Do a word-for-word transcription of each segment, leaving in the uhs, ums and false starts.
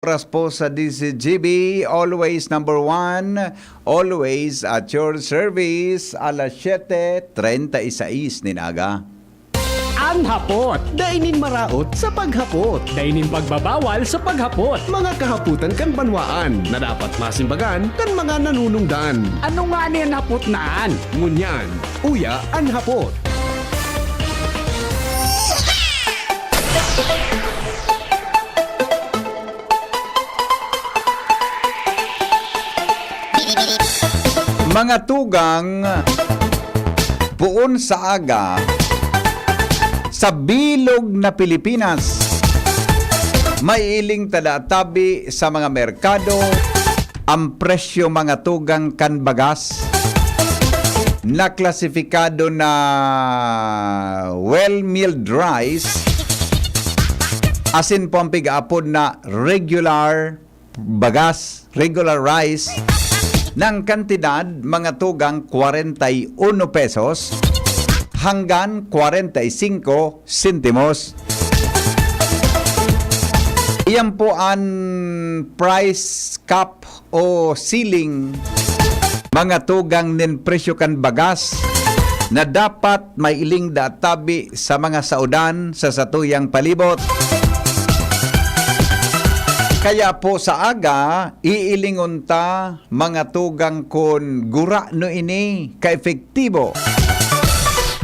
Oras po sa D Z G B, always number one, always at your service, alas siyete treinta y seis nin aga. An hapot. Dai nin maraot sa paghapot. Dai nin pagbabawal sa paghapot. Mga kahapotan kan banwaan na dapat masimbagan kan mga nanunungdan. Ano ngani an hapot na an? Ngunyan, uya an hapot. Mga tugang, poon sa aga, sa bilog na Pilipinas, maiiling tada tabi sa mga merkado ang presyo, mga tugang, kan bagas na klasifikado na well milled rice, asin po ang pig-aapod na regular bagas, regular rice, ng kantidad, mga tugang, kwarenta y uno pesos hanggang kwarenta y singko sentimos. Iyan po an price cap o ceiling, mga tugang, nin presyo kan bagas na dapat maiiling daa tabi sa mga saodan sa satuyang palibot. Kaya po sa aga, iilingon ta, mga tugang, kun gurano ini kaepektibo.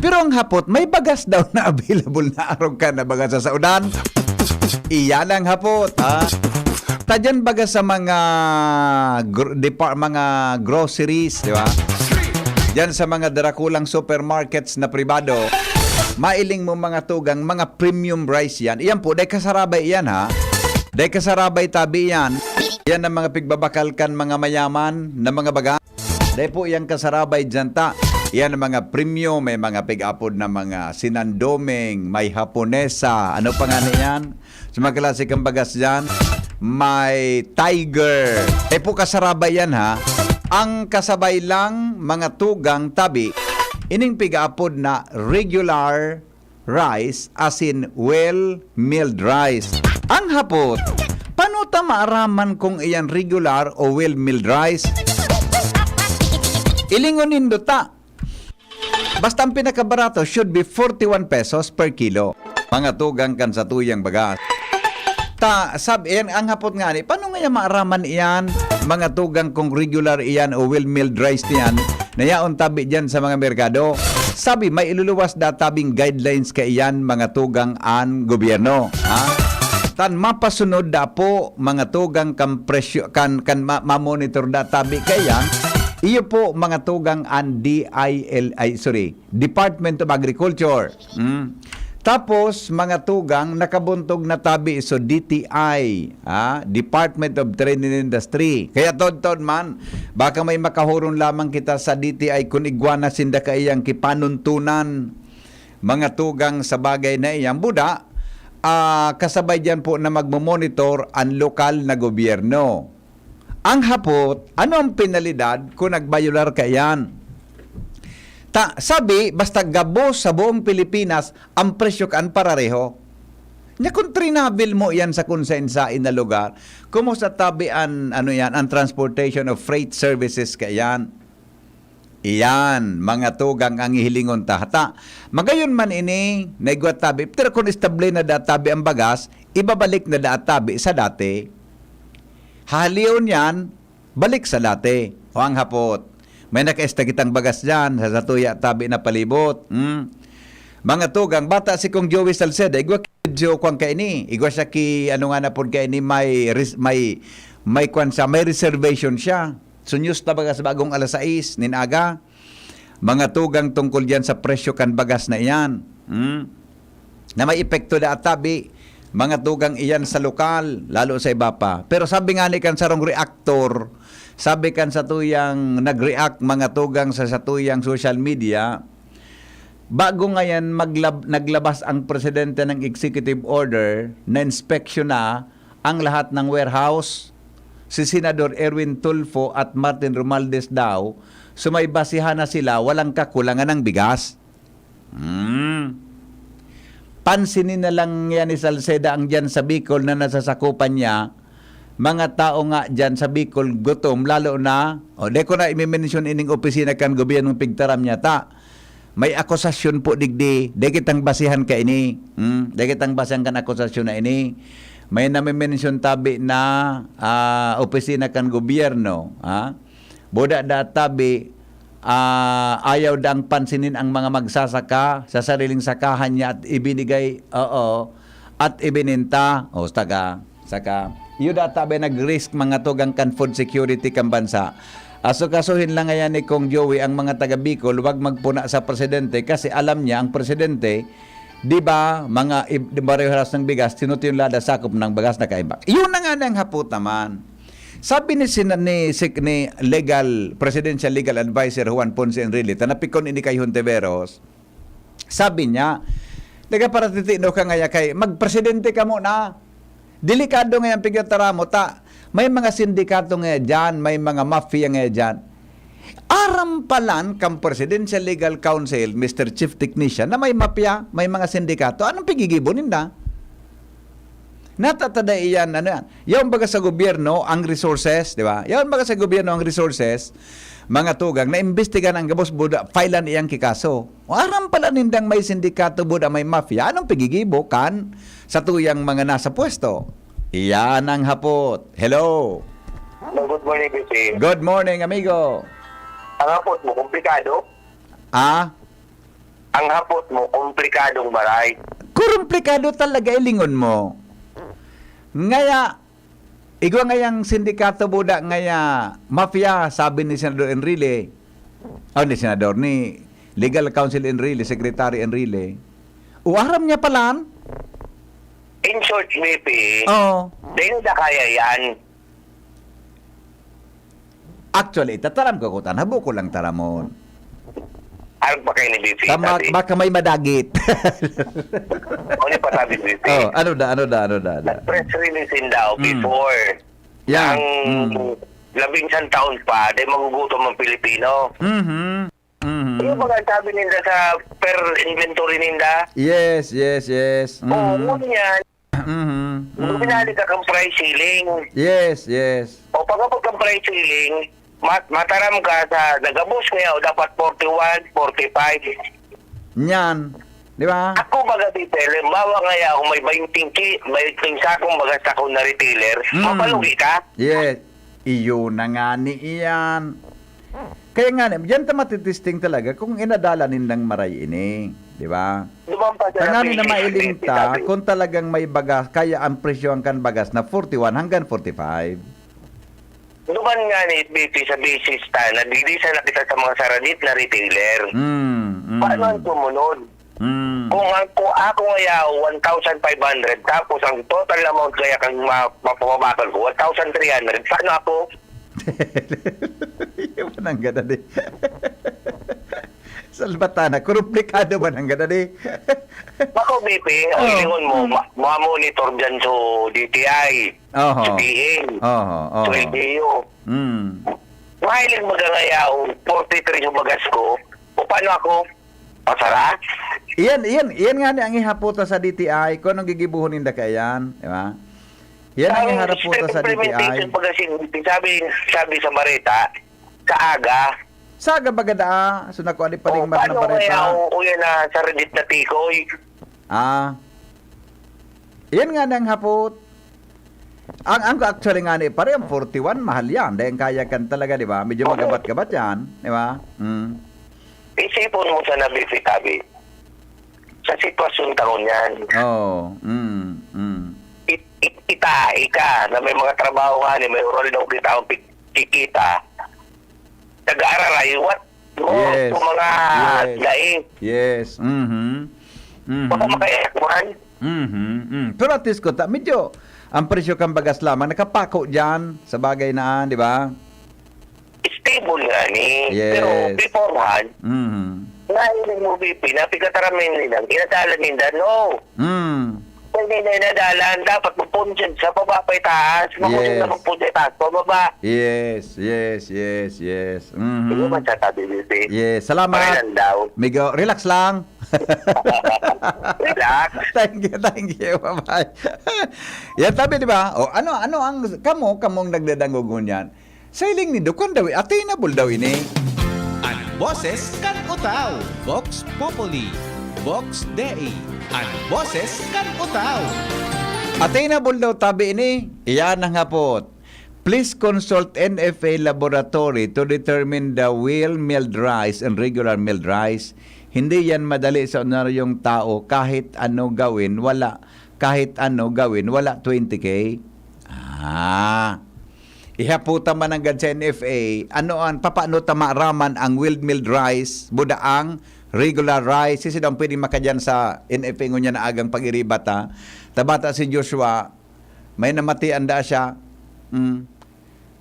Pero ang hapot, may bagas daw na available na arog kan na bagas sa saodan? Iyan ang hapot, ha? Ta dyan baga sa mga gro- depar- mga groceries, di ba? Diyan sa mga darakulang supermarkets na pribado, mailing mo, mga tugang, mga premium rice yan. Iyan po, dai kasarabay iyan, ha? Dai kasarabay tabi iyan. Yan ang mga pigbabakal kan mga mayaman na mga baga. Dai po iyan kasarabay diyan ta. Iyan ang mga premium, may mga pig-apod na mga sinandoming, may haponesa. Ano pa nga na yan? Sa mga klase kang bagas diyan, may tiger. Dai po kasarabay yan, ha? Ang kasabay lang, mga tugang tabi, ining pig-apod na regular rice, asin well milled rice. Ang hapot, paano ta maaraman kung iyan regular o well milled rice? Ilingon nindo ta. Basta ang pinakabarato should be forty-one pesos per kilo. Mga tugang kan satuyang bagas. Ta, sab, iyan, ang hapot nga ni, paano nga yan maaraman iyan? Mga tugang kung regular iyan o well milled rice niyan, na yaon tabi diyan sa mga merkado. Sabi, may iluluwas da tabing guidelines kaiyan, mga tugang, an gobyerno. Ha? Tan mapasunod da po, mga tugang, kan presyo, kan, kan ma- mamonitor da tabi kaiyan. Iyo po, mga tugang, an D I L, ay, sorry, Department of Agriculture. Mm. Tapos, mga tugang, nakabuntog na tabi so D T I, ah, Department of Trade and Industry. Kaya todtod man, baka may makahuron lamang kita sa D T I kun igwa na sinda kaiyang kipanuntunan, mga tugang, sa bagay na iyan. Buda, ah, kasabay diyan po na magmomonitor an lokal na gobyerno. Ang hapot, ano ang penalidad kun nagbayular kaiyan? Ta, sabi, basta gabos sa buong Pilipinas, ang presyo kan parareho. Nya kun trinabil mo iyan sa kun saen-saen na lugar, kumusta tabi an, ano yan, ang transportation of freight services kaiyan? Iyan, mga tugang, ang hihilingon ta. Ta, magayon man ini, naigwa tabi, pero kun estable na da tabi ang bagas, ibabalik na da tabi sa dati. Hahalion yan, balik sa dati. O ang hapot, may nakaista kitang bagas diyan sa satuya tabi na palibot. Hmm? Mga tugang, bata si Kong Joey Salceda, igwa ki medyo kwan kaini, igwa siya ki, ano nga na pod kaini, may res- may may kwan siya, may reservation siya. Sunyos ta baga sa bagong alas sais nin aga. Mga tugang, tungkol diyan sa presyo kan bagas na iyan. Hmm? Na may epekto da tabi, mga tugang, iyan sa lokal, lalo sa iba pa. Pero sabi nga ni kan sarong reactor, sabi kan satuyang nag-react, mga tugang, sa satuyang social media, bago ngayon maglab- naglabas ang presidente ng executive order na inspeksyon na ang lahat ng warehouse, si Senador Erwin Tulfo at Martin Romualdez daw, so may basihan na sila, walang kakulangan ng bigas. Hmm. Pansinin na lang yan ni Salceda ang diyan sa Bicol na nasasakupan niya, mga tao nga diyan sa Bicol gutom, lalo na, o, di ko na imimensyon ining opisina kan gobyernong pigtaram niya ta. May akusasyon po digdi, di kitang basihan kaini. Hmm? Di kitang basihan kan akusasyon na ini. May namimensyon tabi na, ah, opisina kan gobyerno, ha? Buda da tabi, ah, ayaw dang pansinin ang mga magsasaka sa sariling sakahan niya at ibinigay, oo, at ibininta. O, taga, saka, iyo da tabi nag-risk mga tugang kan food security kan bansa. Aso-kasuhin lang ngayan ni Kong Joey ang mga taga Bicol, wag magpuna sa presidente kasi alam niya ang presidente, di ba, mga ib-, di ba, parehas ng bigas, tinutuyo nila da sakop ng bagas na kaiba. Yun na nga nang hapot naman. Sabi ni, sina-, ni, sik-, ni legal, presidential legal advisor Juan Ponce Enrile, ta napikon ini kay Hontiveros, sabi niya, "Nagaparatitino ka ngaya kay magpresidente ka muna. Delikado ngaya ang pigtataramo ta. May mga sindikato ngaya diyan, may mga mafia ngaya diyan." Aram palan kan Presidential Legal Counsel, Mister Chief Technician, na may mafia, may mga sindikato. Anong pigigibo ninda? Natatada iyan, ano yan? Yaon baga sa gobyerno ang resources, di ba? Yaon baga sa gobyerno ang resources, mga tugang, na imbestigahan ang gabos buda, filean iyang kikaso. O aram pala nindang may sindikato buda, may mafia, anong pigigibo kan sa tuyang mga nasa pwesto? Iyan ang hapot. Hello. Hello, good morning, B P. Good morning, amigo. Ang hapot mo, komplikado? Ah, Ang hapot mo, komplikadong baray. Kurumplikado talaga ilingon mo. Ngaya, igwa ngayang sindikato buda ngaya mafia, sabi ni Senador Enrile. Oh, ni Senador, ni Legal Counsel Enrile, Secretary Enrile. O aram niya palan? In short, B P, Oo. Dahil na kaya yan. Actually, itataram ko kutan, habo ko lang taramon. Arag pa kayo ni B P, Tama, sabi. Baka may madagit. Ano pa sabi ni B P? Oh, ano da, ano da, ano da, ano da. Press release in daw Mm. before. Yan. Ang Mm. labing isang taon pa, dahil magugutom ang Pilipino. Mhm. Mhm. Yung mga sabi nila sa per inventory ninda, Yes, yes, yes. oo, Mhm. ngunyan, Mhm. mm. Binalik ka kang price ceiling. Yes, yes. O pagkapag kang price ceiling, mat mataram ka sa nagabos niya o dapat forty-one, forty-five. Nyan. Di ba? Ako baga, Peter, halimbawa nga ako may twenty ki, may twenty sakong bagas ako na retailer, Mm. mapalugi ka? Yes. Iyo na nga ni iyan. Kaya nga, yan ta matitesting talaga kung inadala nindang maray ini. Di ba? Duman pa sa Tangani na nabili, mailing ta, sabi. Kung talagang may bagas, kaya ang presyo ang kan bagas na forty-one hanggang forty-five. Duman nga ni B P sa basis ta, nagdidisa na kita sa mga saradit na retailer. Mm, mm. Paano ang sumunod? Mm. Kung ang ku- ako ngaya, one thousand five hundred, tapos ang total amount kaya kang ma- mapapabakal ko, one thousand three hundred, paano ako? Iyo ba nang gada di? Salbatana, kurumplikado ba nang gada di? Ako, B P, ang Oh. ilingon mo, ma- ma-monitor dyan sa D T I, Oho. sa B N, Oho, oho. sa L G U. Mm. Mahilig magangaya ang forty-three yung bagas ko. O paano ako? Pasara? Iyan, iyan, iyan nga ni ang ihaputa sa D T I kung anong gigibuhon ninda kaiyan, di ba? Yan ang Ang iharap po sa implementation D T I. Pag sabi, sabi sa Marita, sa aga, Sa aga baga daa, so nakuha ni o Paling Mar na paano kaya Marita. o, o yan na sa Reddit na tikoy? Ah. Yan nga nang hapot. Ang, ang actually nga ni pare, ang forty-one, mahal yan. Dahil kaya kan talaga, di ba? Medyo Oo. magabat-gabat yan, di ba? Mm. Isipon mo sa nabi si Tabi. Sa sitwasyon taon yan, Oo. Mm. Mm. it, it, kita, ika, na may mga trabaho nga ni, may oral daw kita ang pik- kikita. Nag-aararay, what? Oo, Yes. sa mga Yes. daing. Yes. Mhm. Mhm. Baka makayakuhan. Mhm. Mm. Pero at least, kuta, medyo ang presyo kang bagas lamang, nakapako dyan sa bagay na, di ba? Stable nga ni. Yes. Pero beforehand, Mhm. nailing mo, B P, napikataramin nilang, inadalan ninda, no. Mm. Kung hindi na inadalan, dapat magpunjad sa baba pa itaas. Magpunjad Yes. na magpunjad itaas, pababa. Yes, yes, yes, yes. Mhm. Hindi man sa tabi, B P. Yes, salamat. Pakilang daw. Migo, relax lang. Relax. Thank you, thank you. Bye-bye. Yan, tabi, di ba? O, ano, ano ang, kamo, kamong nagdadangog ngunyan? Sa hiling ni Doc, kan daw, attainable daw ini. An boses kan Utao, Vox Populi, Vox Dei, an boses kan Utao. Attainable daw tabi ini. Iyan ang hapot. Please consult N F A laboratory to determine the whole milled rice and regular milled rice. Hindi yan madali sa ordinaryong tao, kahit ano gawin, wala. Kahit ano gawin, wala twenty K. Ah. Ihaputan man nanggad sa N F A, ano an, papaano ta maaraman ang whole milled rice, buda ang regular rice? Sisino ang pwedeng makadyan sa N F A ngunyan na agang pag-iriba ta? Tabata si Joshua, may namatian da siya. Mm.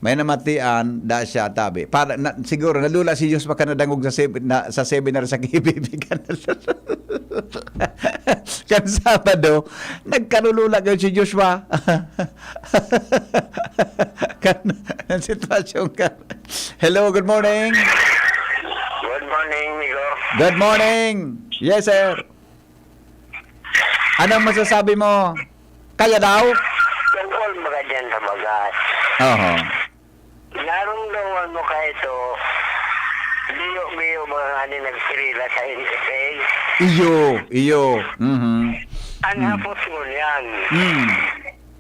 May namatian da siya, tabi. Para, na, siguro, nalula si Joshua kan nadangog sa, seb- na, sa seminar sa K B B kan, kan Sabado. Nagkarulula kayo si Joshua. Kan, ang sitwasyon ka. Hello, good morning. Good morning, Migo. Good morning. Yes, sir. Anong masasabi mo? Kaya daw? Tungkol mga dyan sa bagas. Oho. Narumdaman mo ka ito, biyo-biyo mga ngani nagsirila sa N F A. Iyo, iyo. Mhm. Ang Hmm. hapot mo niyan, Hmm.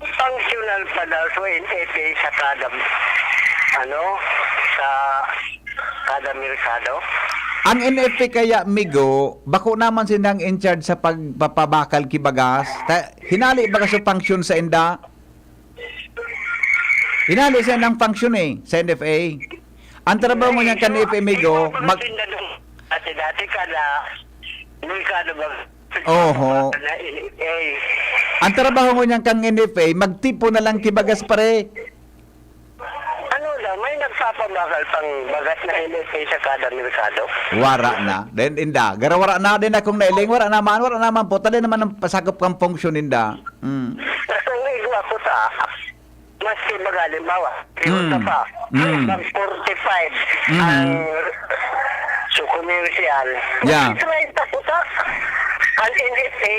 functional pa daw sa N F A sa kada, ano, sa kada merkado. Ang N F A kaya, Migo, bako naman sinang in charge sa pagpapabakal ki bagas. Ta, hinali baga sa function sa inda? Hinali siya ng function eh, sa N F A. Ang trabaho mo niya kan N F A, Migo, mag... Kasi dati kada, merkado ba? Oho. Na N F A. Ang trabaho mo niyan kang N F A, magtipon na lang ki bagas, pare. Ano daw, may nagpapabakal pang bagas na N F A sa kada merkado? Wara na. Then, inda. Gara wara na din akong nailing. Wara naman, wara naman po. Tali naman ang pasakop kang function, inda. Mm. Kasi may iba ko sa, mas iba, halimbawa, Mm. ka pa, Mm. mag forty-five Mm. ang sukumersyal. Yeah. Mag-treinta ko sa ang N F A,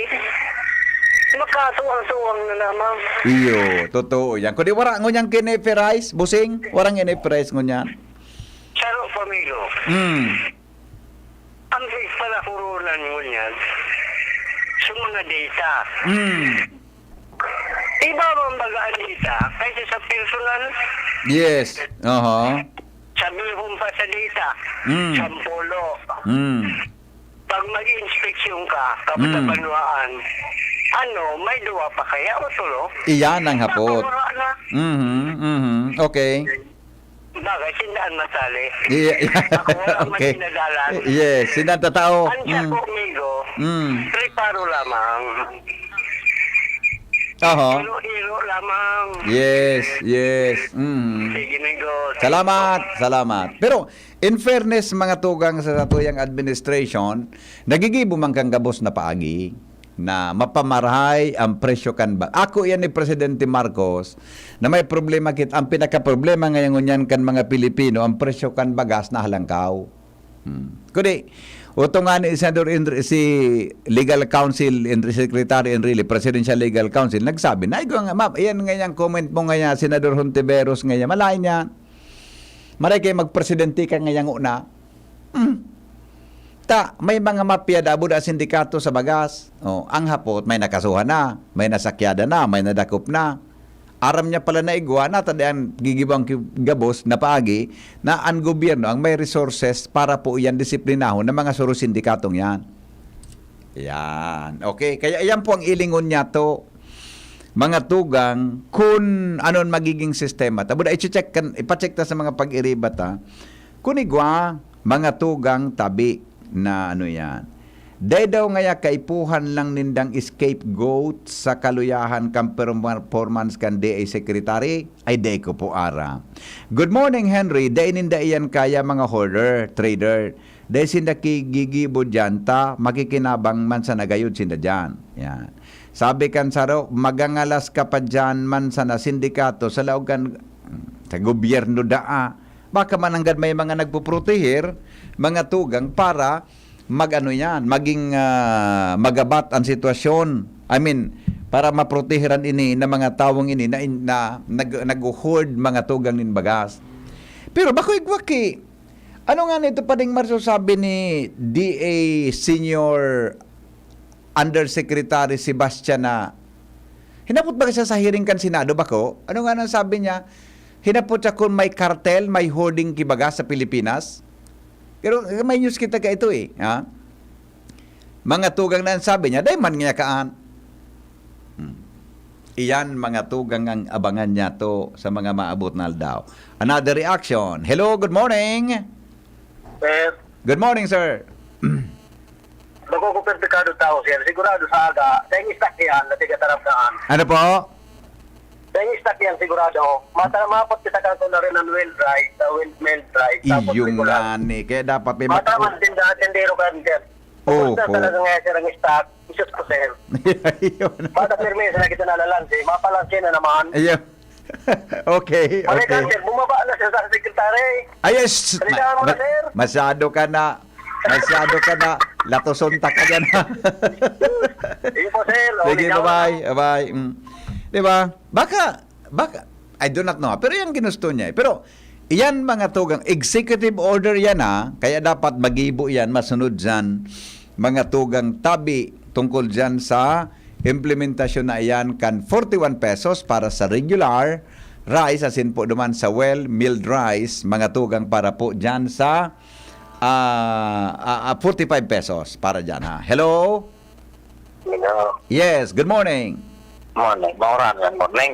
makasuwang-suwang na naman. Iyo, totoo yan. Kundi wara ngunyan ki N F A rice, busing, warang N F A rice ngunyan. Charo, pamigo. Mm. Ang palakurunan mo niyan sa mga data. Mm. Iba man baga ang data kaysa sa personal. Yes. Oho. Sabi mo pa sa data, Mm. sampulo. Mm. Pag mag-inspeksyon ka, Mm. kapabanwaan, ano, may duwa pa kaya o tulo? Iyan ang hapot. Wala na. Mhm, mhm. Okay. Bagay, sindaan masali. Iya, iya. Ako wala man Okay. sinadalan. Yes, sinang tatao. Ang sa Mm. Migo, Mm. reparo lamang. Oho. Hiro-hiro lamang. Yes, yes. Mm. Sige, Migo. Salamat, salamat. Pero, in fairness, mga tugang sa satuyang administration, nagigibo man kang gabos na paagi na mapamarahay ang presyo kan ba. Ako yan ni Presidente Marcos na may problema kit. Ang pinakaproblema ngayon ngunyan kan mga Pilipino, ang presyo kan bagas na halangkaw. Hmm. Kundi, utong nga ni Senador Enri-, si Legal Counsel, Enri-, Secretary Enrile, Presidential Legal Counsel, nagsabi na, "Igo nga, ma-, yan nga yung comment mo nga yan, Senador Hontiveros nga yan, malay niya. Maray kayo magpresidente ka nga yan una." Hmm. Ta, may mga mafia dabo na sindikato sa bagas. Oh, ang hapot, may nakasuhan na, may nasakyada na, may nadakop na. Aram niya pala na igwa na, tadi ang gigibang ki-, gabos na paagi na ang gobyerno ang may resources para po iyan disiplinahon ng mga suro sindikatong yan. Yan. Okay. Kaya yan po ang ilingon niya to, mga tugang, kung ano ang magiging sistema. Tabo na, i-check kan, ipacheck ta sa mga pag-iribat, ha. Kung igwa, mga tugang tabi na ano yan. Dai daw ngaya kaipuhan lang nindang scapegoat sa kaluyahan kan performance kan D A secretary? Ay, dai ko po ara. Good morning, Henry. Dai ninda iyan kaya, mga hoarder, trader. Dai sinda kigigibo diyan, ta makikinabang man sa nagayod sinda diyan. Yan. Sabi kan saro, "Magangalas ka pa diyan man sa nasindikato sa laog kan, sa gobyerno daa." Baka mananggad may mga nagpuprotehir, mga tugang para mag-ano yan, maging, ah, magabat ang sitwasyon. I mean, para maprotehiran ini na mga tawong ini na, na nag-, nag-hoard mga tugang nin bagas. Pero bako igwa ki, ano nga nito pa ding masasabi ni D A Senior Undersecretary Sebastian na hinapot ba siya sa hearing kan Senado bako? Ano nga nang sabi niya? Hinapot siya kung may cartel, may hoarding ki bagas sa Pilipinas? Pero may news kita ka ito eh, ha? Mga tugang na ang sabi niya, dai man niya kaan. Hmm. Iyan mga tugang ang abangan niya to sa mga maabot na aldaw. Another reaction. Hello, good morning. Sir, Good morning, sir. bago ko perpikado tao, sir. Sigurado sa aga, dahil istak yan, na tiga taraptaan. Ano po? Dahil istak yan, sigurado. Mata, mapot kita ka ko na rin ang well drive, sa well, well drive. Tapos Iyong regular. Nga ni. Kaya dapat may Mata man, tinda, tindero ka rin, sir. Oho. Tapos na talaga nga, sir, ang stock. Isus ko, sir. Ayun. Mata, permi, sa nakita na lalansi. Mapalansi na naman. Ayun. Okay, Ano okay. Sir, bumaba na siya sa secretary. Ay, yes. Salita mo na, sir. Masyado ka na. Masyado ka na. Latoson ta ka dyan. Sige po, sir. O, Sige, linaw na. Bye-bye. Bye-bye. Mm. Di ba? Baka, baka, I do not know. Pero yan ginusto niya eh. Pero, yan mga tugang, executive order yan ha. Kaya dapat magibo yan, masunod dyan. Mga tugang tabi tungkol dyan sa implementasyon na iyan kan forty-one pesos para sa regular rice, asin po duman sa well milled rice, mga tugang para po dyan sa ah, ah, ah, forty-five pesos para dyan ha. Hello? Hello. Yes, good morning. Morning. Mauran yan, morning.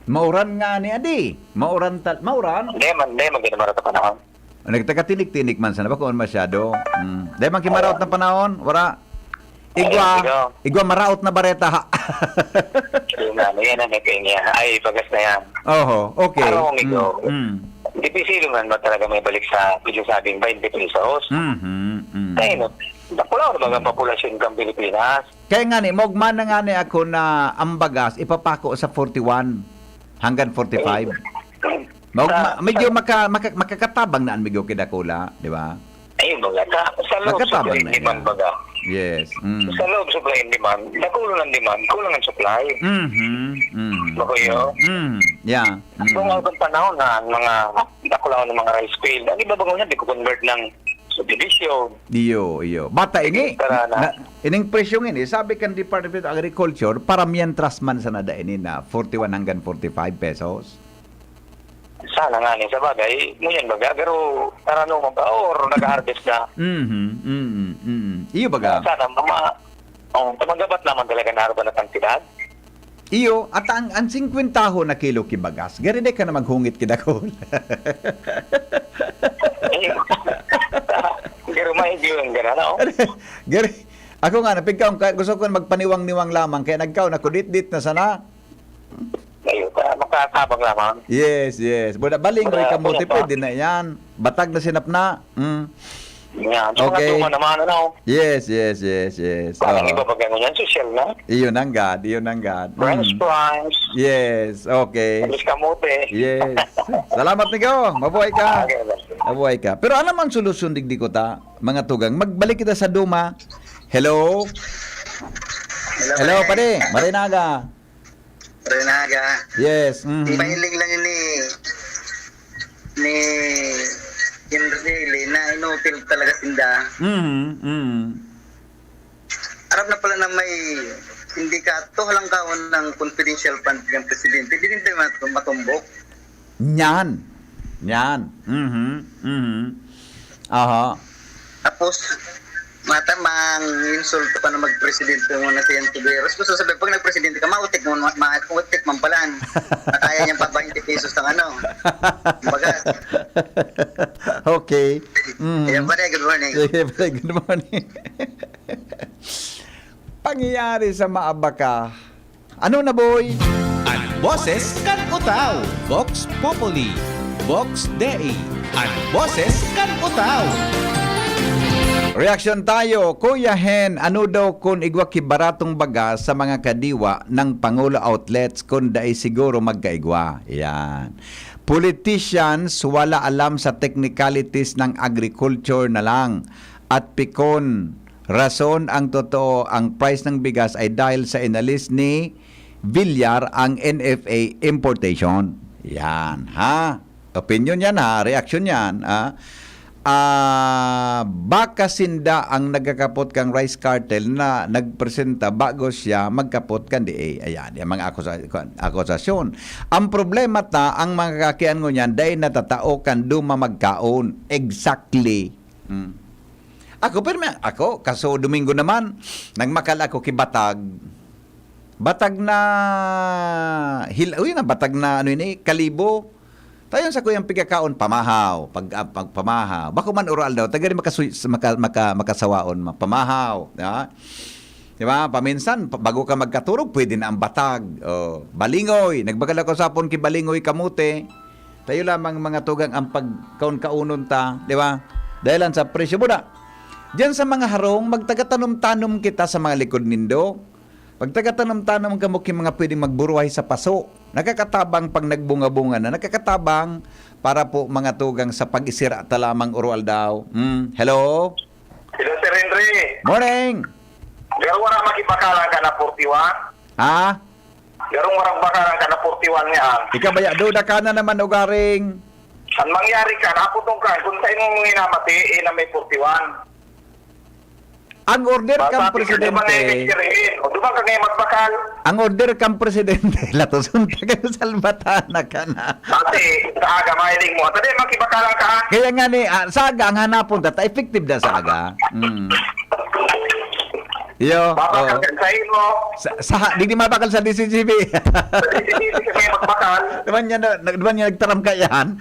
Mauran nga ni Adi. Mauran tal mauran. Hindi man, hindi man ginamara sa panahon. Nagtagatinik-tinik man sana ba kung masyado? Mm. Dahil man kimaraot na panahon, wara. Igwa, Ayun, igwa maraot na bareta ha. Yun na, ano yan ang niya. Ay, bagas na yan. Oho, okay. Araw, amigo. Mm, mm. Dipisil man ba talaga may balik sa pinsasabing twenty pesos? Mhm, mm. Kaya no, dakulaw na baga ang populasyon ng Pilipinas. Kaya nga ni, maugma na nga ni ako na ang bagas ipapako sa forty-one hanggang forty-five. Maugma, Sa- medyo maka, maka, makakatabang na ang medyo kidakula, di ba? Ayun, mga sa, sa loob Makatabang supply na and demand yan. baga. Yes. Mm. Sa loob supply and demand, nakulo ng demand, kulang ang supply. Mhm. Mm. Bago yun. Mm. Yeah. Kung Mm. ang panahon na ang mga dakulaw ng mga rice field, ang iba baga niya, di ko convert ng subdivision. Iyo, iyo. Bata ini, Tara na. na, ining presyong ini, sabi kan Department of Agriculture, para mientras man sana da ini na forty-one hanggang forty-five pesos. Sana nga ni sa bagay, ngunyan baga, pero tarano man ba, or nag-harvest na. Mhm, mhm, mhm. Iyo baga. Sana mama, oh, magabat naman talaga na arba na kantidad. Iyo, at ang, ang singkwentahon na kilo ki bagas, gari di ka na maghungit ki dakul. Ayun. Pero may yun, gano'n, no? Gari, ako nga, napigkaon ka, gusto ko na magpaniwang-niwang lamang, kaya nagkaon ako, dit-dit na sana. Ayun, para makatabang lamang. Yes, yes. Buda, baling, Wala, may kamote, wala pa. Pwede na yan. Batag na sinap na. Mm. Yan. So, Okay. Mga duma naman, ano? Yes, yes, yes, yes. Parang Oo. Iba baga ngunyan, social na. Iyon ang God, iyon ang God. French Mm. fries, Yes, okay. alis kamote. Yes. Salamat, Nico. Mabuhay ka. Okay, okay. Mabuhay ka. Pero ano man solusyon, digdi ko ta, mga tugang? Magbalik kita sa duma. Hello? Hello, pare. Marinaga. Renaga. Yes. Mhm. Mahiling lang ni ni Enrile na inutil talaga sinda. Mhm. Mhm. Aram na pala na may hindi ka to halangkaon ng confidential fund ng presidente. Hindi din tayo mat- matumbok. Nyan. Nyan. Mhm. Mhm. Aha. Tapos, matamang insulto pa na magpresidente mo na si Antiveros. Gusto sabi, pag nagpresidente ka, mautik mo, ma- mautik man pala. Nakaya niyang pa twenty pesos ng ano. Baga, Okay. Mhm. Ayan pare, good morning. Sige, pare, good morning. Pangyayari sa maabaka. Ano na, boy? An boses kan Utao, Vox Populi, Vox Dei, an boses kan Utao. Reaksyon tayo, Kuya Hen, ano daw kun igwa ki baratong baga sa mga kadiwa ng Pangulo Outlets kun dai siguro magkaigwa? Yan. Politicians wala alam sa technicalities ng agriculture na lang. at pikon. Rason ang totoo, ang price ng bigas ay dahil sa inalis ni Villar ang N F A importation. Yan, ha? Opinion yan, ha? Reaksyon yan, ha? Ah, baka sinda ang nagkakapot kang rice cartel na nagpresenta bago siya magkapot kan D A. Ayan, yung mga akusa-, akusasyon. Ang problema ta, ang mga kakian ngunyan, dai natatao kan duma magkaon. Exactly. Hmm. Ako, pero may, ako, kaso Domingo naman, nagmakal ako ki Batag. Batag na, hil-, uy, na Batag na, ano ini, Kalibo. Tayon sa kuyang pigkakaon, pamahaw, pag, ah, pag pamahaw. Bako man oral daw, tagari makasu-, maka-, maka-, makasawaon, ma-, pamahaw, di ba? Di ba? Paminsan, pa-, bago ka magkaturog, pwede na ang Batag. Oh, balingoy, nagbakal ako sa hapon ki balingoy kamote. Tayo lamang mga tugang ang pagkaon-kaonon ta, di ba? Dahil lang sa presyo. Buda, diyan sa mga harong, magtagatanom-tanom kita sa mga likod nindo. Pagtagatanom-tanom kamo ki mga pwedeng magburuhay sa paso. Nakakatabang pag nagbunga-bunga na. Nakakatabang para po mga tugang sa pag-isira ta lamang oro aldaw. Hmm, hello? Hello, Sir Henry. Morning! Pero wala makipakalan ka na forty-one? Ha? Garong warang bakaran ka na forty-one nga, ah. Ika baya, duda ka na naman, ugaring. An mangyari ka, naputong ka, kung sa imong hinamati, eh, na may forty-one. Ang order Basta kang di ka presidente. Naman ay picturehin. O, duman ka ngayon magbakal. Ang order kang presidente, latoson ka kayo, salbatana ka na. Pati, sa aga, mahiling mo. Tadi, makibakalan ka, ah. Kaya nga ni, ah, sa aga, ang hanapon, tata, effective na sa aga. Mm. Iyo, Babakal oo. Ka sa imo. Sa, sa, di, di mabakal sa D C G B. Sa D C G B ka kayo magbakal. Di ba niya, na, di ba niya nagtaram ka yan?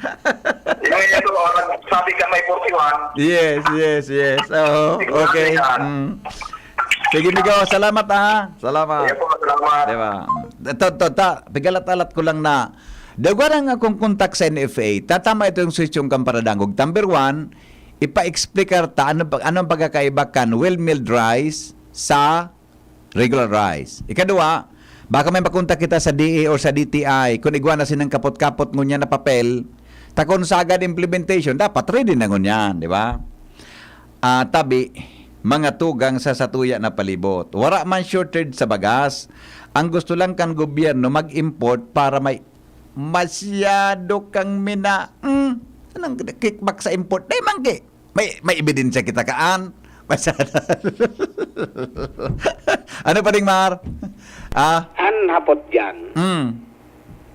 Yung ito, oh, nagsabi ka may forty-one. Yes, yes, yes. Oo, Sige, okay. Sige. Mm. Sige, Migo. Salamat, ha. Salamat. Sige po, salamat. Di ba? Ito, ito, ta, pigalat-alat ko lang na. Dagwa na nga akong kontak sa N F A. Tatama ito yung sitiyong Kamparadangog. Number one, ipa-explicar ta ano, ano ang pagkakaiba kan well milled rice sa regular rice. Ikaduwa, baka may makontak kita sa D A or sa D T I, kung igwa na sinang kapot-kapot ngunyan na papel, ta kung sagad implementation, dapat ready na ngunyan, di ba? Ah, tabi, mga tugang sa satuya na palibot. Wara man shortage sa bagas. Ang gusto lang kan gobyerno, mag-import para may masyado kang mina-, hmm, anong kickback sa import? Di man ki-, May, may ebidensya kita kaan. Masyado. Ano pa ding, Mar? Ah? An hapot diyan, Mm.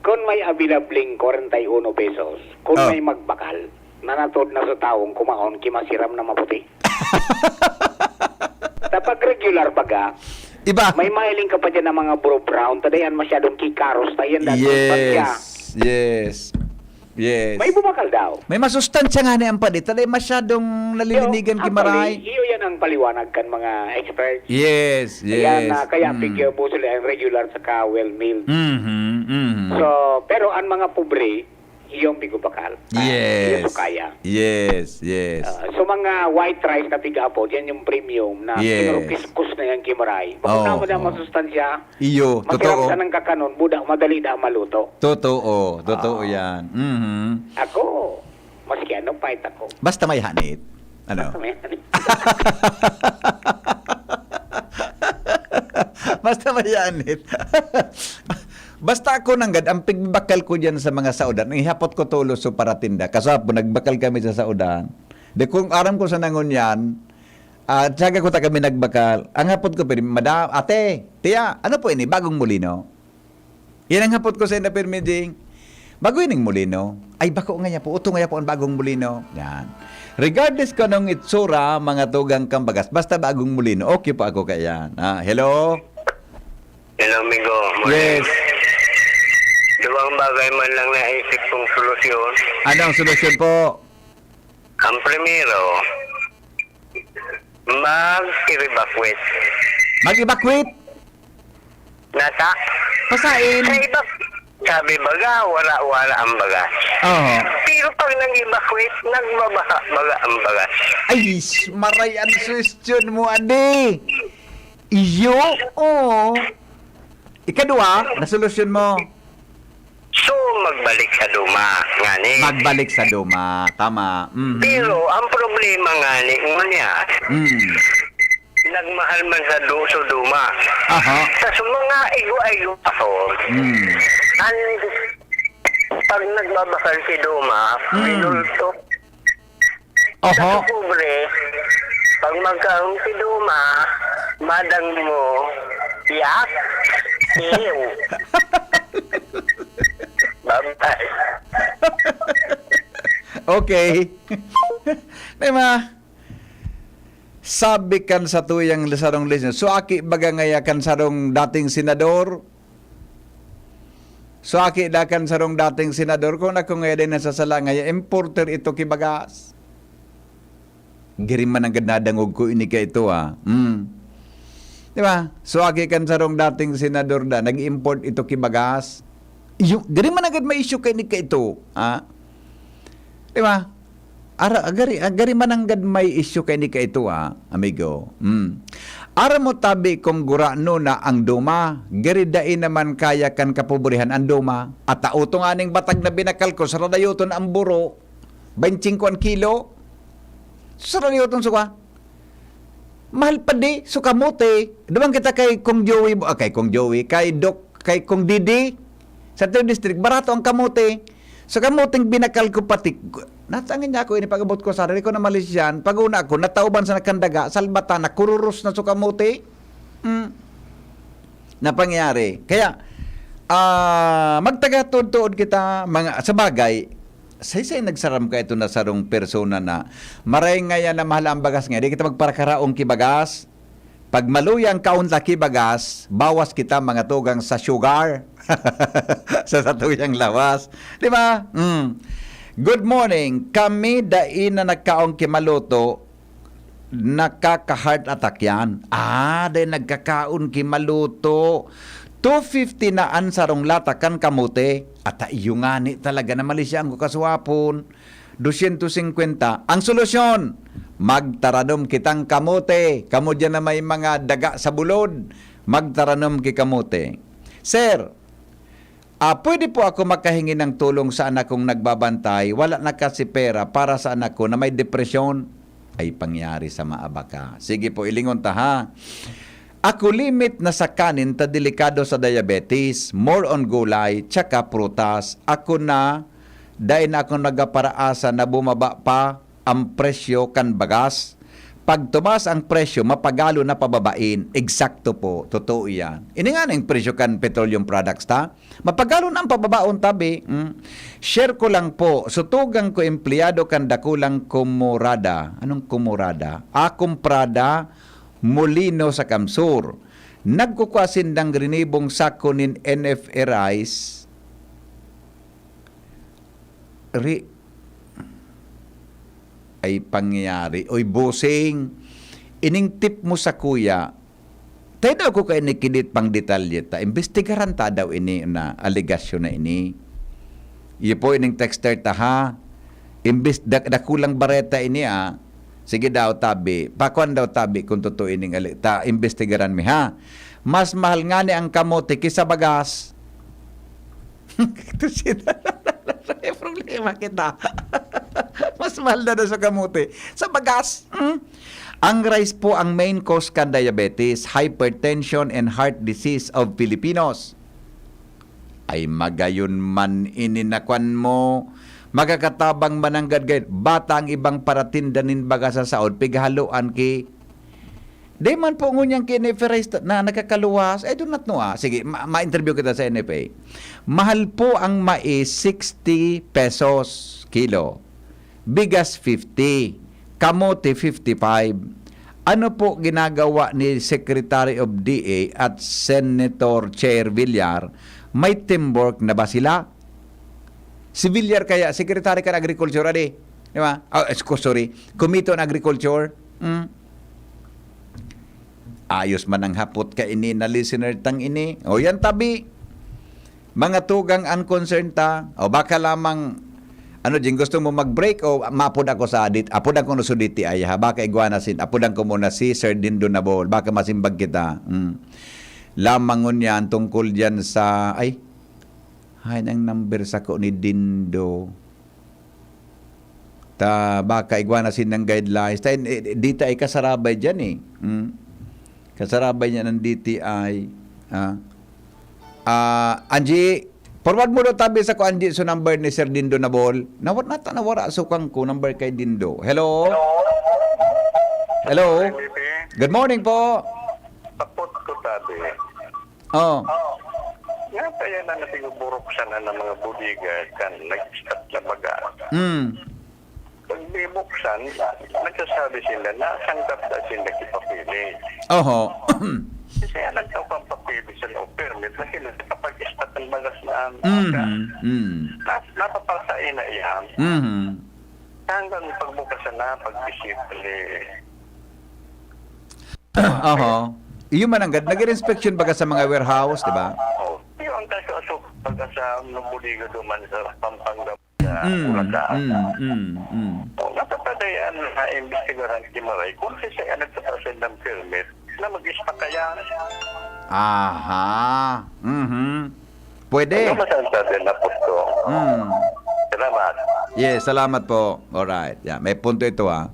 kun may abilabling kwarenta y uno pesos, kun Oh. may magbakal, nanatod na sa tawong kumaon, kimasiram na maputi. Kapag regular baga, Iba. may mahiling ka pa dyan ng mga bro brown, tadayan masyadong kikaros, tayan dati Yes. Yes. Yes. May bumakal daw. May masustansya nga ni ang padi. Talay masyadong nalilinigan Yo, ki Maray. Actually, iyo yan ang paliwanag kan mga experts. Yes, yes. Ayan, na kaya Mm. figure mo sila ang regular saka well milled. Mhm, mhm. So, pero ang mga pobre, iyong pigubakal. Ah, Yes. iyo to kaya. Yes, yes. Ah, so, mga white rice na piga-apod, yan yung premium na Yes. kinurukis-kus na yan ki Maray. Bakit Oo, naman ang oo. masustansya? Iyo, Masiram totoo. Sa nang kakanon, buda, madali na maluto. Totoo, totoo Ah. yan. Mhm. Ako, maski ano, fight ako. Basta may hanit. Ano? Basta may hanit. Basta may hanit. Basta ako nanggad, ang pigbakal ko dyan sa mga saudan, ang ihapot ko tulos so paratinda. Kasapon, nagbakal kami sa saudan. De kung aram ko sa nangon yan, at saga ko ta kami nagbakal. Ang hapot ko, pero, "Madam, ate, tiya, ano po ini? Bagong mulino?" Yan ang hapot ko sa inda, pirmi ding, "Bago ining mulino?" "Ay, bako nga niya po. Uto nga niya po ang bagong mulino." Yan. Regardless ko anong itsura, mga tugang kang bagas, basta bagong mulino, okay po ako kaya yan. Ah, hello? Hello, amigo. Morning. Yes. Duwang bagay man lang naisip kong solusyon. Ano ang solusyon po? Ang primero, mag-evacuate. Mag-evacuate? Nasa? Pasain? Sa iba, sabi baga, wala-wala ang bagas. Oo. Pero pag nag-evacuate, nagbabaha baga ang bagas. Ay, s-, maray ang suwestyon mo, adi. Iyo? Oo. Ikadua, nasolusyon mo. So, magbalik sa duma, ngani. Magbalik sa duma, tama. Mhm. Pero, ang problema ngani, ngunya, Mm. nagmahal man sa du-, sa duma. Aha. Sa, sa mga igwa-igwa ako, Mm. ang, pag nagbabakal si duma, Mm. minulto. Oho. Sa pobre, pag magkaong si Duma, madang mo, yak, ew. Bye-bye. Okay. Di ba? Sabi kan sa tuyang sarong listener, so aki baga ngaya kan sarong dating senador, So, aki da kan sarong dating senador, kun ako ngaya din nasasala ngaya, importer ito ki bagas. Giri man nanggad nadangog ko ini ka ito, ah. Mm. Di ba? So, aki kan sarong dating senador da, nag-import ito ki bagas. Iyo, giri man nanggad may issue ka ini ka ito, ah. Di ba? Ara, agari, agari mananggad may isyu kaini kaito, ah, amigo. Hmm. Aram mo tabi kung gurano na ang duma, gari dai naman kaya kan kapobrihan ang duma. At auto nga ning batag na binakal ko, saradayoton ang buro, baintsingko an kilo. Saradayoton suka. Mahal pa di, so kamote. Duman kita kay Kong Joey, ah, kay Kong Joey, kay Doc, kay Kong Didi, sa Third District, barato ang kamote. So kamoteng binakal ko pati, natangin niya ako, ini pag-abot ko sa, di ko na malisyan, pag-una ko, natauban sa nakandaga, salbata, nakururos na so kamote. Mm. Na pangyayari. Kaya, ah, magtaga tuod-tuod kita, mga, sa bagay, saysay nagsaram ka ito na sarong persona na, "Maray ngaya na mahal ang bagas nga, di kita magparakaraong ki bagas." Pag maluya ang kaon ta ki bagas, bawas kita mga tugang sa sugar sa satuyang lawas. Di ba? Mm. Good morning. Kami dai na nagkaon ki maluto, nakaka-heart attack yan. Ah, dai nagkakaon ki maluto. Two fifty na an sarong lata kan kamote. At iyo ngani talaga na malisya ang kukaswapon. Dosyentos singkwenta. Ang solusyon, magtaranom kitang kamote. Kamo diyan na may mga daga sa bulod, magtaranom ki kamote. Sir, ah, pwede po ako makahingi ng tulong sa anak kong nagbabantay? Wala na kasi pera para sa anak ko na may depresyon. Ay pangyari sa maabaka. Sige po, ilingon ta ha. Ako limit na sa kanin ta delikado sa diabetes. More on gulay, tsaka prutas. Ako na, dai na ako nagaparaasa na bumaba pa ang presyo kan bagas. Pag tumaas ang presyo, mapagalo na pababain. Eksakto po, totoo yan. Ini nga na yung presyo kan petroleum products ta. Mapagalo na ang pababaon tabi. Mm. Share ko lang po, sutugang ko empleyado kan dakulang kumurada. Anong kumurada? Ah, kumprada, Molino sa Kamsur. Nagkukwa sindang rinibong sako nin N F A rice. Ri-, ay pangyayari. Oy, bossing, ining tip mo sa kuya, tayo daw ko kayo nikidit pang detalye ta. Imbestigaran ta daw ini na alegasyon na ini. Iyo po ining texter ta ha. Imbes-, dak-, dakulang bareta ini ah. Sige daw tabi. Pakuan daw tabi kung totoo ining ali-, ta imbestigaran mi ha. Mas mahal nga ni ang kamote kisa bagas. Ito sila. May problema kita. Mas mahal na daw sa kamote. Sa bagas, hmm? Ang rice po ang main cause kan diabetes, hypertension, and heart disease of Filipinos. Ay magayon man ini na kwan mo. Magkakatabang mananggad gayod. Bata ang ibang paratinda nin baga sa saod, pighaloan ki. Di man po ngunyan ki-N F A rice na nakakaluwas. I do not know, ah. Sige, ma-, ma-interview kita sa N F A. Mahal po ang mais, sixty pesos kilo. Bigas, fifty. Kamote, fifty-five. Ano po ginagawa ni Secretary of D A at Senator Chair Villar? May teamwork na ba sila? Si Villar kaya, Secretary kan Agriculture, adi? Di ba? Oh, excuse, sorry. Committee on Agriculture. Hmm. Ayos man ang hapot ka ini na listener tang ini. O yan, tabi. Mga tugang ang concern ta. O baka lamang, ano, Jing, gusto mo mag-break o maapod ako sa dit-, apodan ko na sa D T I, ha? Baka igwa na sin, apodan ko muna si Sir Dindo Nabol. Baka masimbag kita. Hmm. Lamang ngunyan tungkol dyan sa, ay, Hain ang number sako ni Dindo. Ta baka igwa na sinang guidelines. Ta, eh, dita ay kasarabay diyan, eh. Hmm. Kasarabay niya ng D T I. Ah. Ah, Angie, forward mo daw tabi sako, Angie, so number ni Sir Dindo Nabol. Nawat nata nawara so kang ko number kay Dindo. Hello? Hello? Good morning po. Tapos ko tabi. Oh. Nga kaya na natigubuksan na ng mga bodega kan nag-start na baga. Mm. Pag binuksan, nagsasabi sila na sangkap na sila kipapili. Oho. Kasi alam ka pang papili sa loob, permit na sila kapag ispat ng bagas na ang Mhm. Mm. Nap- napapaltain na iyan. Mhm. Hanggang pagbukas na, pagbisita ni Oho. Iyo man ang gad-, nag-inspection baga sa mga warehouse, di ba? Oh. Yung ang kaso-aso, pagka sa mga bodega duman sa Pampanga, sa Mm, Bulacan. Mm, mm, mm. Oh, napapadayan na imbestigaran ni Maray kung si siya nagpapasend ng permit na mag-ispa kaya. Aha. Mhm. Pwede. Ano masasabi na po ito? Mm. Salamat. Yes, salamat po. Alright. Yeah, may punto ito, ha.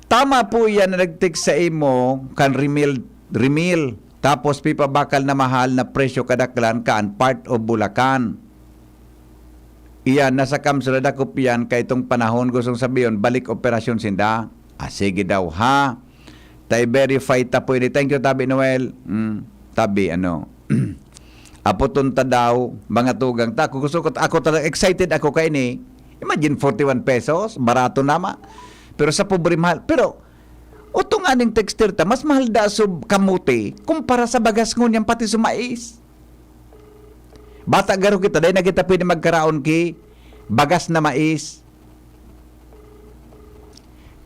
Tama po yan na nag-text sa imo kan Remil, Remil. Tapos pipabakal na mahal na presyo kadaklan kan part of Bulacan. Iyan, nasa kamsura dakop iyan, kay itong panahon gustong sabihon, balik operasyon sinda. Ah, sige daw, ha? Tay verify ta po ini. Thank you, Tabi Noel. Mm, Tabi, ano? Apoton ta daw, mga tugang ta. Ako gusto ko, ako talaga, excited ako kay ini. Imagine, forty-one pesos, barato nama. Pero sa pobre, mahal. Pero, utong aning texter ta, mas mahal da so kamote kumpara sa bagas ngunyan, pati sa mais. Bata garo kita, dahil na kita pwede magkaraon ki bagas na mais.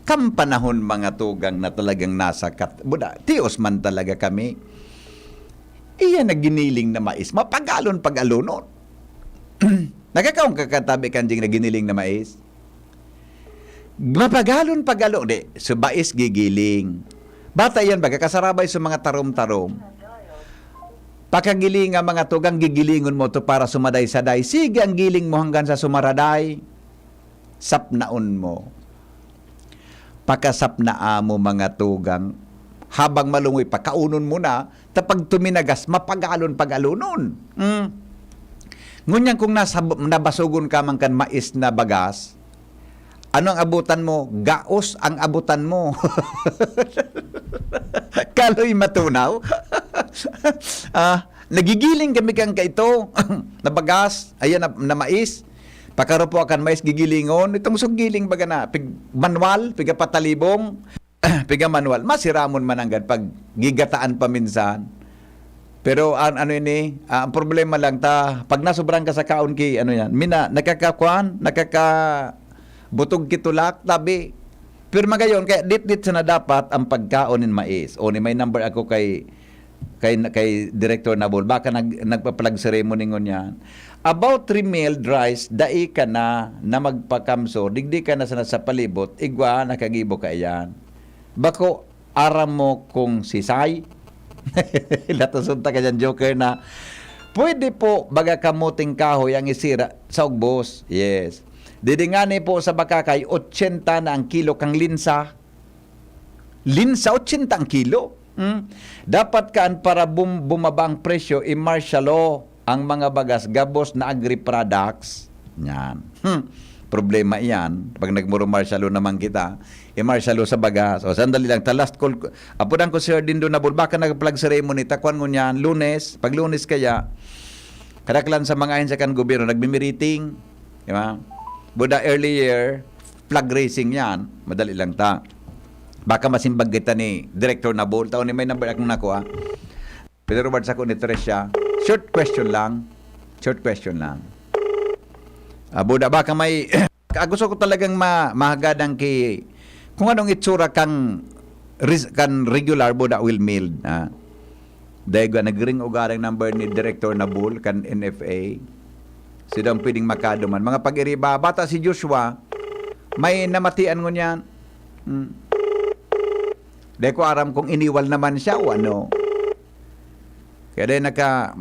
Kan panahon, mga tugang, na talagang nasa kat-, buda, tios man talaga kami. Iya na giniling na mais, mapagalon pag-alonon. Nakakaon ka katabi kan ding na giniling na mais? Mapagalon pag-alo-, di, so mais gigiling. Bata yan, baga kasarabay sa mga tarom-tarom. Pakagiling ang mga tugang, gigilingon mo to para sumaday-saday. Sige, ang giling mo hanggang sa sumaraday. Sapnaon mo. Pakasapnaa mo, mga tugang. Habang malungoy, pakaunon mo na, ta pag tuminagas, mapagalon pag-alonon. Hmm. Ngunyan kung nasa, nabasogon ka man kan mais na bagas, ano ang abutan mo? Gaos ang abutan mo. Kaloy matunaw. Ah, nagigiling kami kan kaito. Na bagas, ayan na, na mais. Pakarupo kan mais, gigilingon. Itong sugiling baga na, pig manual, piga patalibong, piga manual. Masiramon man nanggad pag gigataan pa minsan. Pero an-, ano ini, ah, ang problema lang ta, pag nasobrang ka sa kaon ki, ano yan, mina, nakakakuan, nakaka-, butog ki tulak, tabi. Pero magayon, kaya dit-dit sana dapat ang pagkaon nin mais. O ni may number ako kay, kay, kay Director Nabol. Baka nag-, nagpa-flag ceremony ngunyan. About remilled rice, dai ka na, na magpakamso, digdi ka na sana sa palibot, igwa, nakagibo ka iyan. Bako, aram mo kung sisay? Latason ta ka dyan, Joker, na pwede po, baga kamuting kahoy ang isira sa ugbos. Yes. Didingani po sa Bakakay, ochenta na ang kilo kang linsa. Linsa, ochenta ang kilo. Hmm? Dapat kaan para bum-, bumaba ang presyo, i-martial law ang mga bagas gabos na agri-products. Yan. Hmm. Problema iyan. Pag nagmuro-martial law naman kita, i-martial law sa bagas. O, sandali lang. Ta last call ko. Apudan ko si Sir Dindo Nabol. Baka nag-flag ceremony. Takuan ngunyan. Lunes. Pag Lunes kaya, kadaklan sa mga ahensya kan gobyerno, nagmimiriting. Di ba? Buda earlier, flag raising yan. Madali lang ta. Baka masimbag kita ni Director Nabol. Taon ni may number akong nakuha. Pedro Robert sako ni Tricia. Short question lang. Short question lang. Ah, buda, baka may, ah, gusto ko talagang ma-, mahagadan ki kung anong itsura kang res-, kan regular buda will milled, ah. Dahil ga nagring ugarang number ni Director Nabul kan N F A. Sila ang pwedeng makaduman. Mga pag-iriba, bata si Joshua, may namatian ngunyan. Hmm. Di ko aram kung iniwal naman siya o ano. Kaya dahil naka-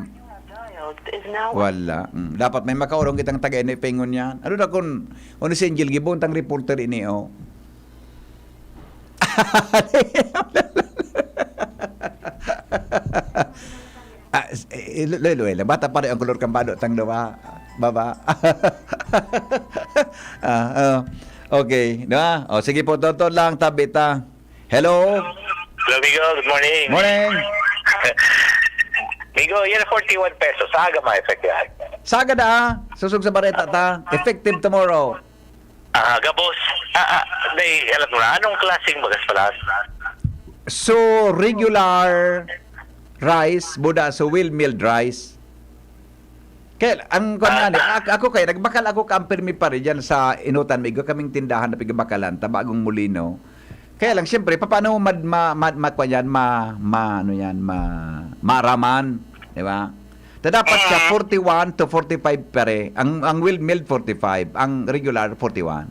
Wala. Mm. Dapat may makaurong kitang taga ini pengon yan. Ano na kun, ano si Angel Gibon, tang reporter ini, oh. Ah, s- eh, lo- lo- lo- bata pa rin ang kolor kang balo, tang dawa, baba. Ah, oh. Okay, di ba? O, sige po, toto lang, tabi ta. Hello? Hello, Migo. Good morning. Morning. Migo, yan forty-one pesos. Sa aga ma-effect yan. Sagad ah, susog sa bareta ta. Effective tomorrow. Ah, gabos. Ah, ah, day, alam mo na, anong klaseng bagas pala? So, regular rice, buda, so well milled rice. Kaya, ang kwan nga ni, ak- ako kaya, nagbakal ako ka ang pirmi pa rin dyan sa inutan, may igo kaming tindahan na pigabakalan, Tabagong Molino. Kaya lang, siyempre, paano mad, ma, ma, ma, kwan yan, ma, ma, ano yan, ma, maaraman, di ba? Ta dapat siya Ah. forty-one to forty-five pare. Ang, ang well milled forty-five, ang regular forty-one.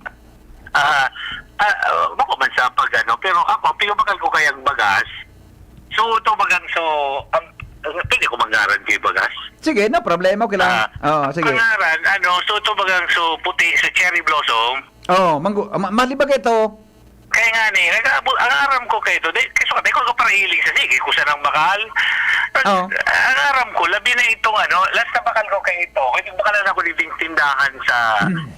Ah, ah, ah, bako man sa pag ano, pero ako, pigabakal ko kayang bagas. So, ito bagang so, ang, ang, pwede ko mangaran kay bagas? Sige, no problema, okay lang. Ah, Oo, sige. Pangaran, ano, so ito bagang so puti sa cherry blossom. Oh, manggo, ma- malibag ito. Kaya nga ni, nag-aabot, ang aram ko kayo to, di, kasi di ko kapahiling sa sige, kung saan ang bakal. Ang, Oo. ang aram ko, labi na itong ano, last na bakal ko kayo ito, kasi bakalan ako ni Ding tindahan sa,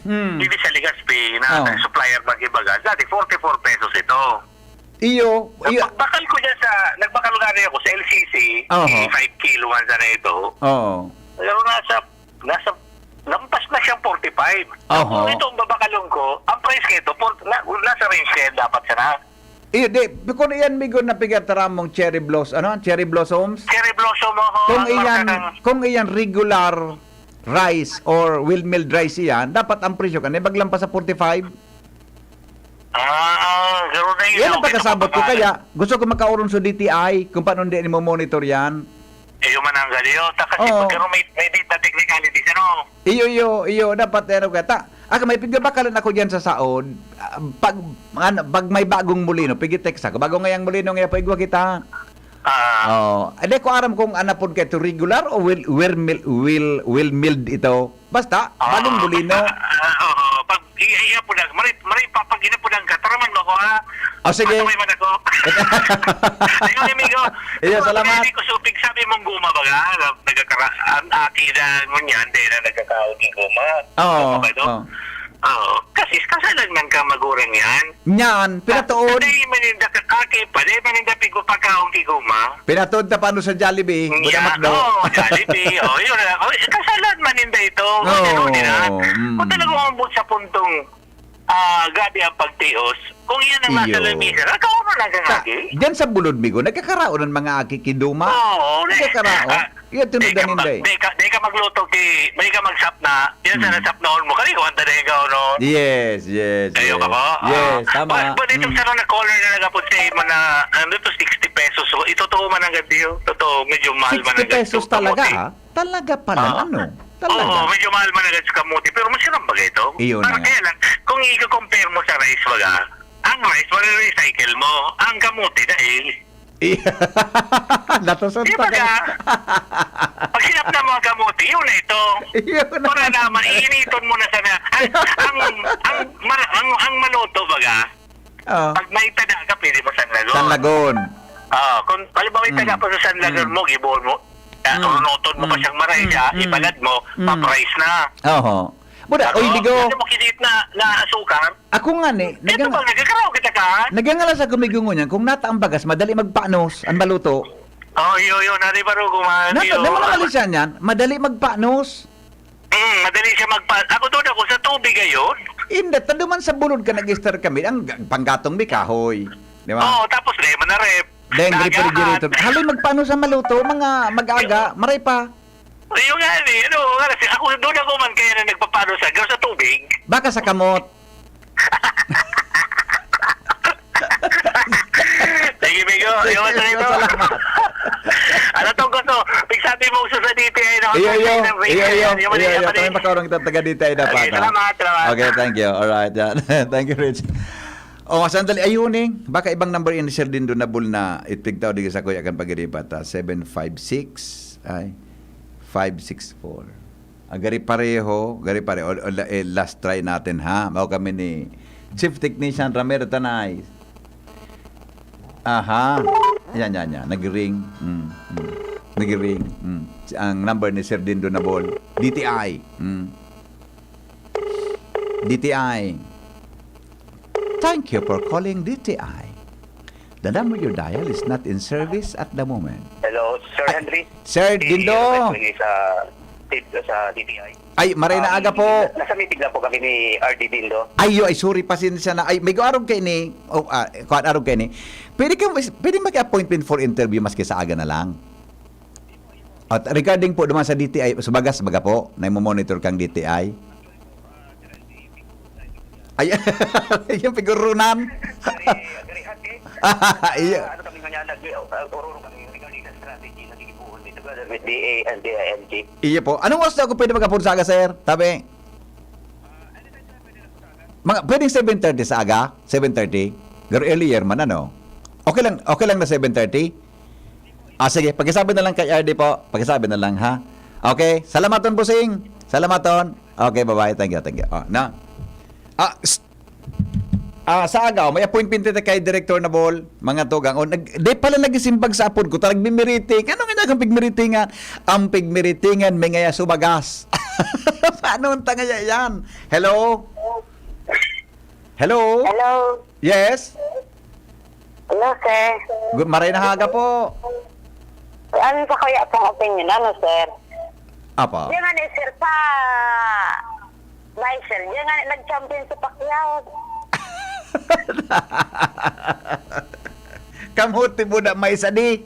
Hmm. dito sa Legazpi, na Oo. supplier mag-ibaga. Dati, forty-four pesos ito. Iyo, Ang iyo. pagbakal ko dyan sa, nagbakal nga rin ako sa L C C, Oho. eh, five kilo man sana ito. Oo. Pero nasa, nasa, lampas na siyang forty-five. Oho. Tapos itong babakalon ko, ang price ko ito, for, na, nasa range ko yan dapat sana. Iyo, di, kung iyan, Migo, na pigataram mong cherry blossom, ano? Cherry blossoms? Cherry blossom, oho, Kung ang iyan, marka ng kung iyan regular rice or well milled rice iyan, dapat ang presyo ka, ibaglang pa sa forty-five. Ah, garo na yun. Yan ang Ano, pagkasabot ko. Kaya gusto ko makauron sa D T I kung paano hindi mo monitor yan. Eh, yung mananggal yun. Ta kasi Oo. Pero may, may bit na technicalities, ano? Iyo, iyo, iyo. Dapat, ano ka, ta, ah, may pigabakalan ako dyan sa saod. Ah, pag, ano, pag may bagong mulino, pigitext ako. Bago ngayang mulino, ngayon pa igwa kita. Ah. Oh, hindi ko aram kung anapod ka ito regular o well, well, mil- well, well milled ito. Basta, Oo. Bagong bulino. Ah, oo. Pag iya, iya po na, maray, maray pa, pag ina po na ang kataraman mo ko, ha? O, sige. Ano may man ako? Ayun, amigo. Iyo, Ito, salamat. Hindi ko supig sabi mong guma, baga, nagkakara-, ang aki na ngunyan, di na nagkakaon ng guma. Oo, Ano ba ito? Oo. Oo. Kasi kasalan man ka magurang yan. Nyan, pinatuod. Dahil maninda ka aki pa, dahil maninda pigo pagkaon ki guma. Pinatuod ta paano sa Jollibee, Buda Yan, Macdo. Oo, Jollibee. Oh, yun na. Oh, kasalan maninda ito. Oo, Ano nila? mm. Kung talagang umabot sa puntong, ah, grabe ang pagtios, kung yan ang nasa Iyo. lamesa, nagkakaroon na ng Ta- aki. Diyan sa Bulod, Migo, nagkakaraon ang mga aki ki duma. Oo, ne. Nagkakaraon. Ah, Iya, tunudan Di ka ninda mag-, eh. di ka, di ka magluto ki, di ka magsapna. Yan sa Hmm. nasapnaon mo. Kali ko, ang taday ka, no? Yes, yes, Kayo yes. ka po? Yes, Ah, tama. Pwede itong Hmm. sarang na caller na nagapon sa imo na, ano to, sixty pesos. So, ito to man ang ganti, oh. Totoo, medyo mahal man ang Sixty pesos ganti. Talaga, Kamote. ah? Talaga pala, Ah. ano? Talaga. Oo, medyo mahal man ang ganti sa kamote. Pero masarap ba ito? Iyon Para na nga. kaya lang, kung i-compare mo sa rice, baga, ang rice, mare-recycle mo. Ang kamote, dahil Iya. Natusan Di pa ba ka. ka? Pag sinapna mo ang kamote, yun na ito. Yun na. Para naman, iiniton mo na sana. Ang, ang, ang, mar- ang, ang maluto, baga, Oh. pag may tada ka, pwede mo sanlagon. Sanlagon. Ah, kung, halimbawa, may Mm. tada pa sa sanlagon Mm. mo, gibohon mo, ah, Mm. urunoton mo pa Mm. siyang maray Mm. siya, Mm. ibalad mo, Mm. pa-price na. Oho. Buda, Ano? oy, Bigo. Ano mo kinit na, na asukar? Ako nga ni, Ito nagang- ba, nagkakaraw kita ka? Nagangalas ako, Migo, ngunyan, kung nata ang bagas, madali magpanos, ang baluto. Oh, iyo, iyo, nari ba ro, kumahan, Nata, iyo. naman ang mali siya niyan, madali magpanos. Mm, madali siya magpa-, ako doon ako sa tubig, ayun. Hindi, tando man sa bulod ka nag-start kami, ang g- panggatong may kahoy. Di ba? Oo, tapos, di, manarep. Then, Naga- refrigerator. Haloy magpanos ang maluto, mga mag-aga, maray pa. Ayun nga, eh. Ano, nga, si-, ako, doon ako man kaya na nagpapano sa, sa tubig. Baka sa kamot. Sige, Migo. Sige, Ayaw sa ito. salamat. Ano tong gusto? Pagsabi mo gusto sa D T I na Iyo, iyo. Iyo, iyo. Iyo, iyo. Kami makaurang kita taga D T I dapat, Okay, ha? salamat, salamat. Okay, thank you. Alright, yan. Thank you, Rich. Oh, sandali. Ayun, eh. Baka ibang number in Sir Dindo na bul na itigtaw di sa kuya kan pag-iribat, ha? Seven five six. Ay. five six four. Ah, gari pareho, gari pareho. O, o, la- eh, last try natin, ha? Mao kami ni Chief Technician Ramir Tanay. Aha. Yan, yan, yan. Nag-ring. Mm, mm. Nag-ring. Mm. Si- Ang number ni Sir Dindo Nabol. D T I. Mm. D T I. Thank you for calling D T I. The number you dial is not in service at the moment. Hello, Sir Henry. Sir Si Dindo. Robert Queenie sa, sa D T I. Ay, maray na Um, aga po. Nasa meeting lang po kami ni R D Dindo. Ay, yo, ay, sorry, pasensya na. Ay, may arog kayo ni. Oh, ah, kuwan, arog kayo ni. Pwede ka, pwede maki-appointment for interview maski sa aga na lang. At regarding po naman sa D T I, sa bagas, baga po, na monitor kang D T I. Ay, yung pigurunan. Gari, gari, ate. Iya. Ano kami nga nag-ororo kami regarding sa strategy na gigibuhon ni together with D A and D I N G. Iyo po. Anong oras na ako pwede mag-apod sa aga, sir? Tabi. Mga, pwedeng seven thirty sa aga? Seven thirty? Pero earlier man, ano? Okay lang, okay lang na seven thirty? Ah, sige. Pakisabi na lang kay R D po. Pakisabi na lang, ha? Okay. Salamaton, Busing. Salamaton. Okay, bye-bye. Thank you, thank you. Oh, na. Ah, s- ah, sa aga, oh, may appointment tayo kay Director Nabol, mga tugang. Oh, nag, di pala nagisimbag sa apod ko, talagang pigmiriting. Ano nga ang pigmiritingan? Ang pigmiritingan, may ngaya subagas. Paano ang tangaya yan? Hello? Hello? Hello. Yes? Hello, sir. Good, maray na haga po. Ano sa kuya pong opinion? Ano, sir? Apa? Di nga ni sir pa Michael, di nga ni nag-champion si Pacquiao. Kamuti po na may isa di.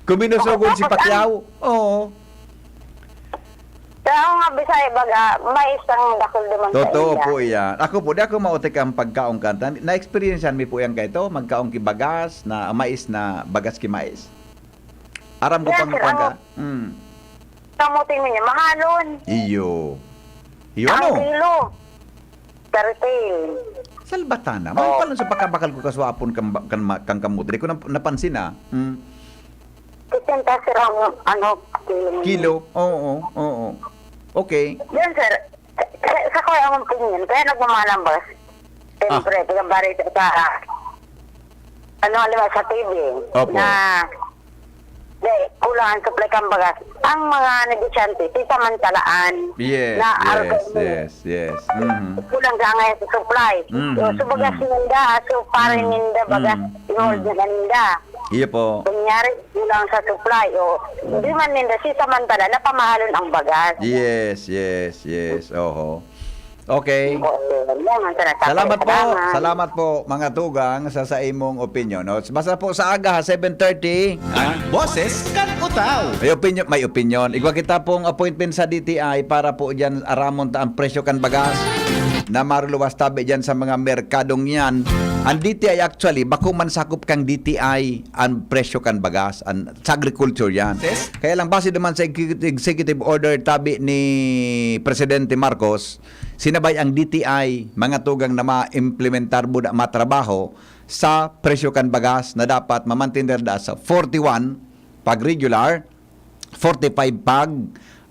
Kuminusogon si Pacquiao. Oo. Sa ako nga, Bisaya, baga, may isang dakul duman sa Totoo iya. po iyan. Ako po, di ako mautik ang pagkaong kanta. Na-experiencean mi po yan kay to. Magkaong ki bagas na mais na bagas ki mais. Aram ko Yes, pang sir, pangka. ang- Mm. Kamuting niya, mahalon. Iyo. Iyo Ang ano? kilo. Sa retail. Salbatana. May pala sa pakabakal ko kaswapon kang, kang, kang kamuti. Di ko nap- napansin ah. Mm. Sisenta, sir, ang ano, kilo. Kilo. Oo, oo. Okay. Yan, sir. Sa, sa ko ang opinion, kaya nagmamalang ba? Siyempre, Ah. pagkabari sa, sa ano, alam mo, sa T V, Opo. na di, kulang ang supply kang bagas. Ang mga negosyante, sisamantalaan Yes, na yes, alcohol. yes, yes. Mhm. Kulang ka ngayon sa supply. Mhm, So, so bagas mhm. ninda, so pare Mhm, ninda, bagas, mhm, i-hold mhm. na ninda. Iyo po. Kunyari, kulang sa supply. O, hindi man ninda, sisamantalaan na pamahalon ang bagas. Yes, yes, yes. Oho. Okay. O, sir. Yan ang sinasabi. Salamat po. Salamat po, mga tugang, sa, sa imong opinion. No? Basta po sa aga, ha, seven thirty. Ang boses kan Utao. May opinion, may opinion. Igwa kita pong appointment sa D T I para po diyan aramon ta ang presyo kan bagas na maruluwas tabi diyan sa mga merkadong yan. Ang D T I actually, bako man sakop kang D T I ang presyo kan bagas, ang, sa agriculture yan. Kaya lang, base naman sa executive, executive order tabi ni Presidente Marcos, sinabay ang D T I, mga tugang na ma-implementar mo na matrabaho sa presyo kan bagas na dapat mamantener da sa forty-one pag regular, forty-five pag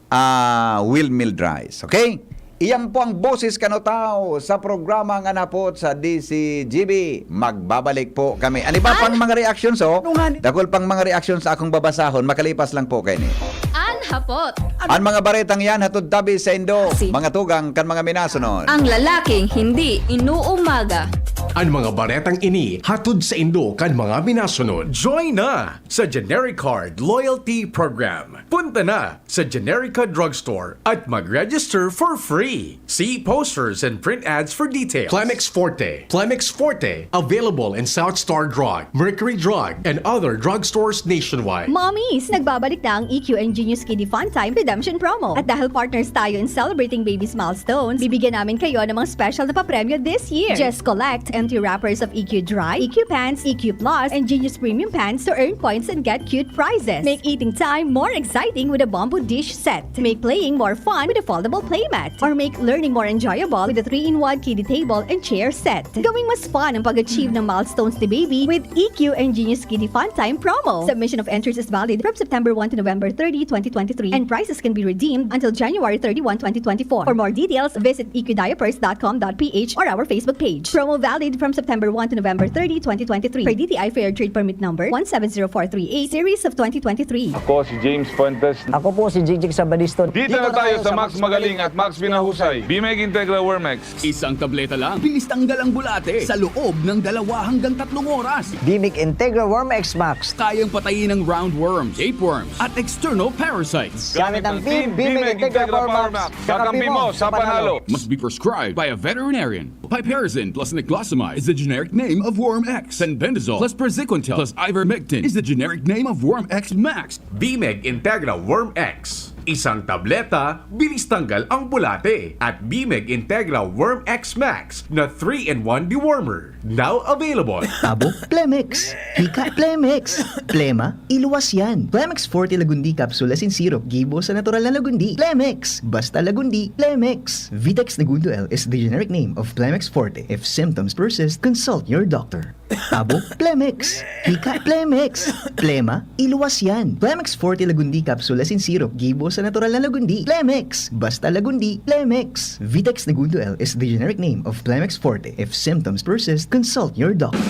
ah, wheal milled rice. Okay? Iyan po ang boses kan Utao sa programa nga napot sa D C G B. Magbabalik po kami. Ano ba pang mga reactions, oh? Dakul pang mga reactions sa akong babasahon. Makalipas lang po kayo ni. An hapot. Ang mga baretang yan, hatod tabi sa indo. Si- Mga tugang kan mga minasunod. Ang lalaking hindi inuumaga. Ang mga baretang ini hatod sa indo kan mga minasunod. Join na sa Generic Card Loyalty Program. Punta na sa Generica Drugstore at mag-register for free. See posters and print ads for details. Plemex Forte. Plemex Forte. Available in South Star Drug, Mercury Drug, and other drugstores nationwide. Mommies! Nagbabalik na ang E Q and Genius Kidney Fun Time Redemption Promo. At dahil partners tayo in celebrating babies' milestones, bibigyan namin kayo ng mga special na papremyo this year. Just collect Empty wrappers of E Q Dry, E Q Pants, E Q Plus, and Genius Premium Pants to earn points and get cute prizes. Make eating time more exciting with a Bamboo Dish Set. Make playing more fun with a foldable playmat. Or make learning more enjoyable with a three-in-one kiddie table and chair set. Gawing mas fun ang pag-achieve ng milestones ni baby with E Q and Genius Kiddie Fun Time promo. Submission of entries is valid from September one to November thirty, twenty twenty-three, and prizes can be redeemed until January thirty-one, twenty twenty-four. For more details, visit E Q diapers dot com dot P H or our Facebook page. Promo valid from September one to November thirty, twenty twenty-three, per D T I Fair Trade Permit Number one seven zero four three eight, Series of twenty twenty-three. Ako si James Fuentes. Ako po si J J Sabadiston. Dito na tayo sa Max Magaling at Max Pinahusay. Bimeg Integra Wormex. Isang tableta lang, bilis tanggal ang bulate sa loob ng dalawa hanggang tatlong oras. Bimig Integra Worm X Max. Kayang patayin ang roundworms, tapeworms, at external parasites. Gamit ang Bim- Bimig Integra Power Max. Kakampi mo sa panalo. Must be prescribed by a veterinarian. Piperazine plus niclosamide is the generic name of Worm X. Fenbendazole plus praziquantel plus ivermectin is the generic name of Worm X Max. Bimeg Integra Worm X. Isang tableta, bilis tanggal ang bulate. At Bimeg Integra Worm X Max na three-in-one dewormer. Now available. Tabo, Plemex. Hika, Plemex. Plema, iluwas yan. Plemex Forte Lagundi Capsule asin Syrup, gibo sa natural na lagundi. Plemex! Basta lagundi, Plemex! Vitex Negundo L is the generic name of Plemex Forte. If symptoms persist, consult your doctor. Tabo, Plemex. Hika, Plemex. Plema, iluwas yan. Plemex Forte Lagundi Capsule asin Syrup, gibo sa natural na lagundi. Plemex! Basta lagundi, Plemex! Vitex Negundo L is the generic name of Plemex Forte. If symptoms persist, consult your doctor.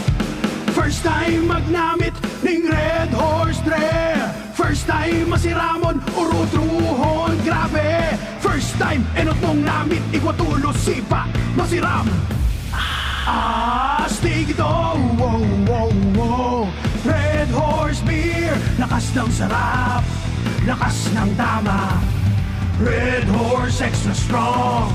First time magnamit ning Red Horse Dre. First time masiramon, urutruhon, grabe. First time, enot mong namit, igwa tulos, sipa, masiram. Astig ito, wow, wow, wow. Red Horse Beer, lakas ng sarap, lakas ng tama. Red Horse Extra Strong,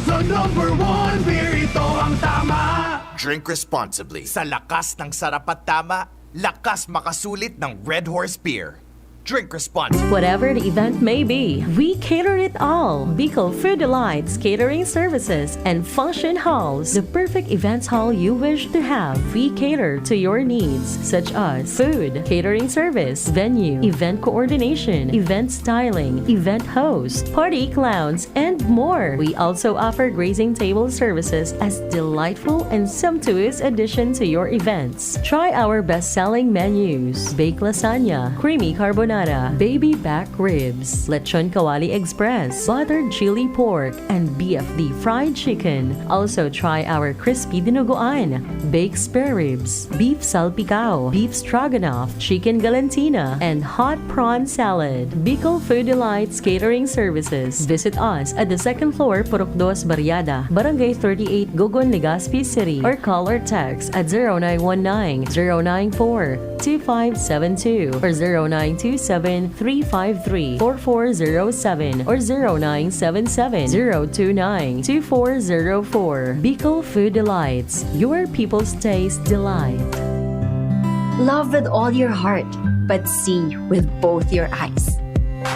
the number one beer, ito ang tama. Drink responsibly. Sa lakas ng sarap at tama, lakas makasulit ng Red Horse Beer. Drink responsibly. Whatever the event may be, we cater it all. Bicol Food Delights Catering Services and Function Halls, the perfect events hall you wish to have. We cater to your needs, such as food, catering service, venue, event coordination, event styling, event host, party clowns, and more. We also offer grazing table services as delightful and sumptuous addition to your events. Try our best-selling menus: baked lasagna, creamy carbonara, baby back ribs, lechon kawali express, buttered chili pork, and B F D fried chicken. Also try our crispy dinuguan, baked spare ribs, beef salpicao, beef stroganoff, chicken galantina, and hot prawn salad. Bicol Food Delights Catering Services. Visit us at the second floor, Purok Dos Barriada, Barangay thirty-eight, Gogon, Legazpi City, or call or text at zero nine one nine, zero nine four, two five seven two or zero nine two seven, three five three, four four zero seven or zero nine seven seven, zero two nine, two four zero four. Bicol Food Delights, your people's taste delight. Love with all your heart, but see with both your eyes.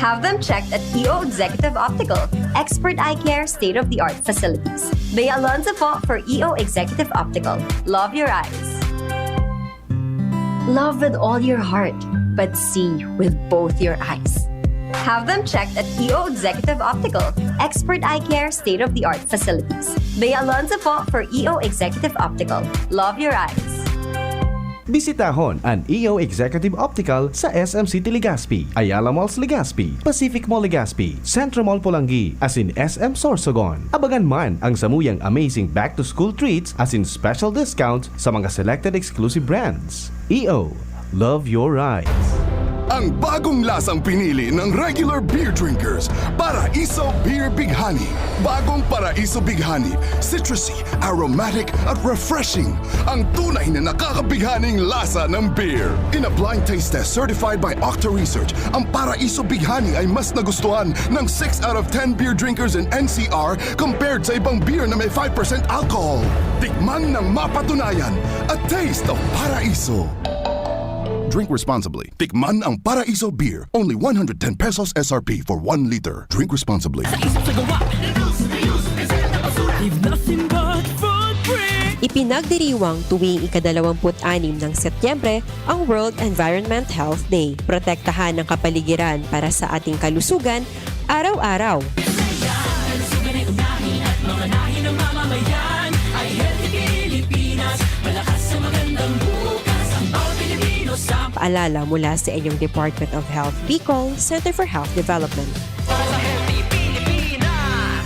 Have them checked at E O Executive Optical, expert eye care, state-of-the-art facilities. Bea Alonzo po for E O Executive Optical. Love your eyes. Love with all your heart, but see with both your eyes. Have them checked at E O Executive Optical, expert eye care, state-of-the-art facilities. Bea Alonzo po for E O Executive Optical. Love your eyes. Bisitahon an E O Executive Optical sa S M City Legazpi, Ayala Malls Legazpi, Pacific Mall Legazpi, Centro Mall Polangui, asin S M Sorsogon. Abangan man ang samuyang amazing back-to-school treats asin special discounts sa mga selected exclusive brands. E O, love your eyes. Ang bagong lasang pinili ng regular beer drinkers, Paraiso Beer Bighani. Bagong Paraiso Bighani, citrusy, aromatic at refreshing. Ang tunay na nakakabighaning lasa ng beer. In a blind taste test certified by Octa Research, ang Paraiso Bighani ay mas nagustuhan ng six out of ten beer drinkers in N C R compared sa ibang beer na may five percent alcohol. Tikman ng mapatunayan, a taste of Paraiso. Drink responsibly. Tikman ang Paraiso Beer. Only one hundred ten pesos S R P for one liter. Drink responsibly. Leave nothing but footprints. Ipinagdiriwang tuwing ikadalawamput-anim ng Setyembre ang World Environment Health Day. Protektahan ang kapaligiran para sa ating kalusugan araw-araw. Paalala mula sa inyong Department of Health Bicol, Center for Health Development.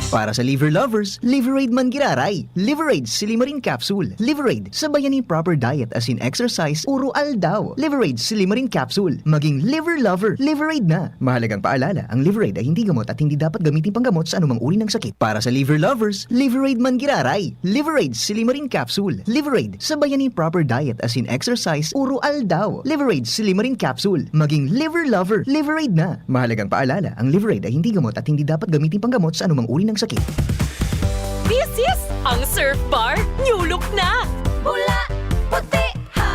Para sa liver lovers, Liverade man giraray. Liverade Silimarin Capsule. Liverade, sabayan ni proper diet as in exercise, uro aldaw. Liverade Silimarin Capsule. Maging liver lover, Liverade na. Mahalagang paalala, ang Liverade ay hindi gamot at hindi dapat gamitin panggamot sa anumang uri ng sakit. Para sa liver lovers, Liverade man giraray. Liverade Silimarin Capsule. Liverade, sabayan ni proper diet as in exercise, uro aldaw. Liverade Silimarin Capsule. Maging liver lover, Liverade na. Mahalagang paalala, ang Liverade ay hindi gamot at hindi dapat gamitin panggamot sa anumang uri ng sakit. This is ang Surf Bar New Look na! Pula, puti, ha!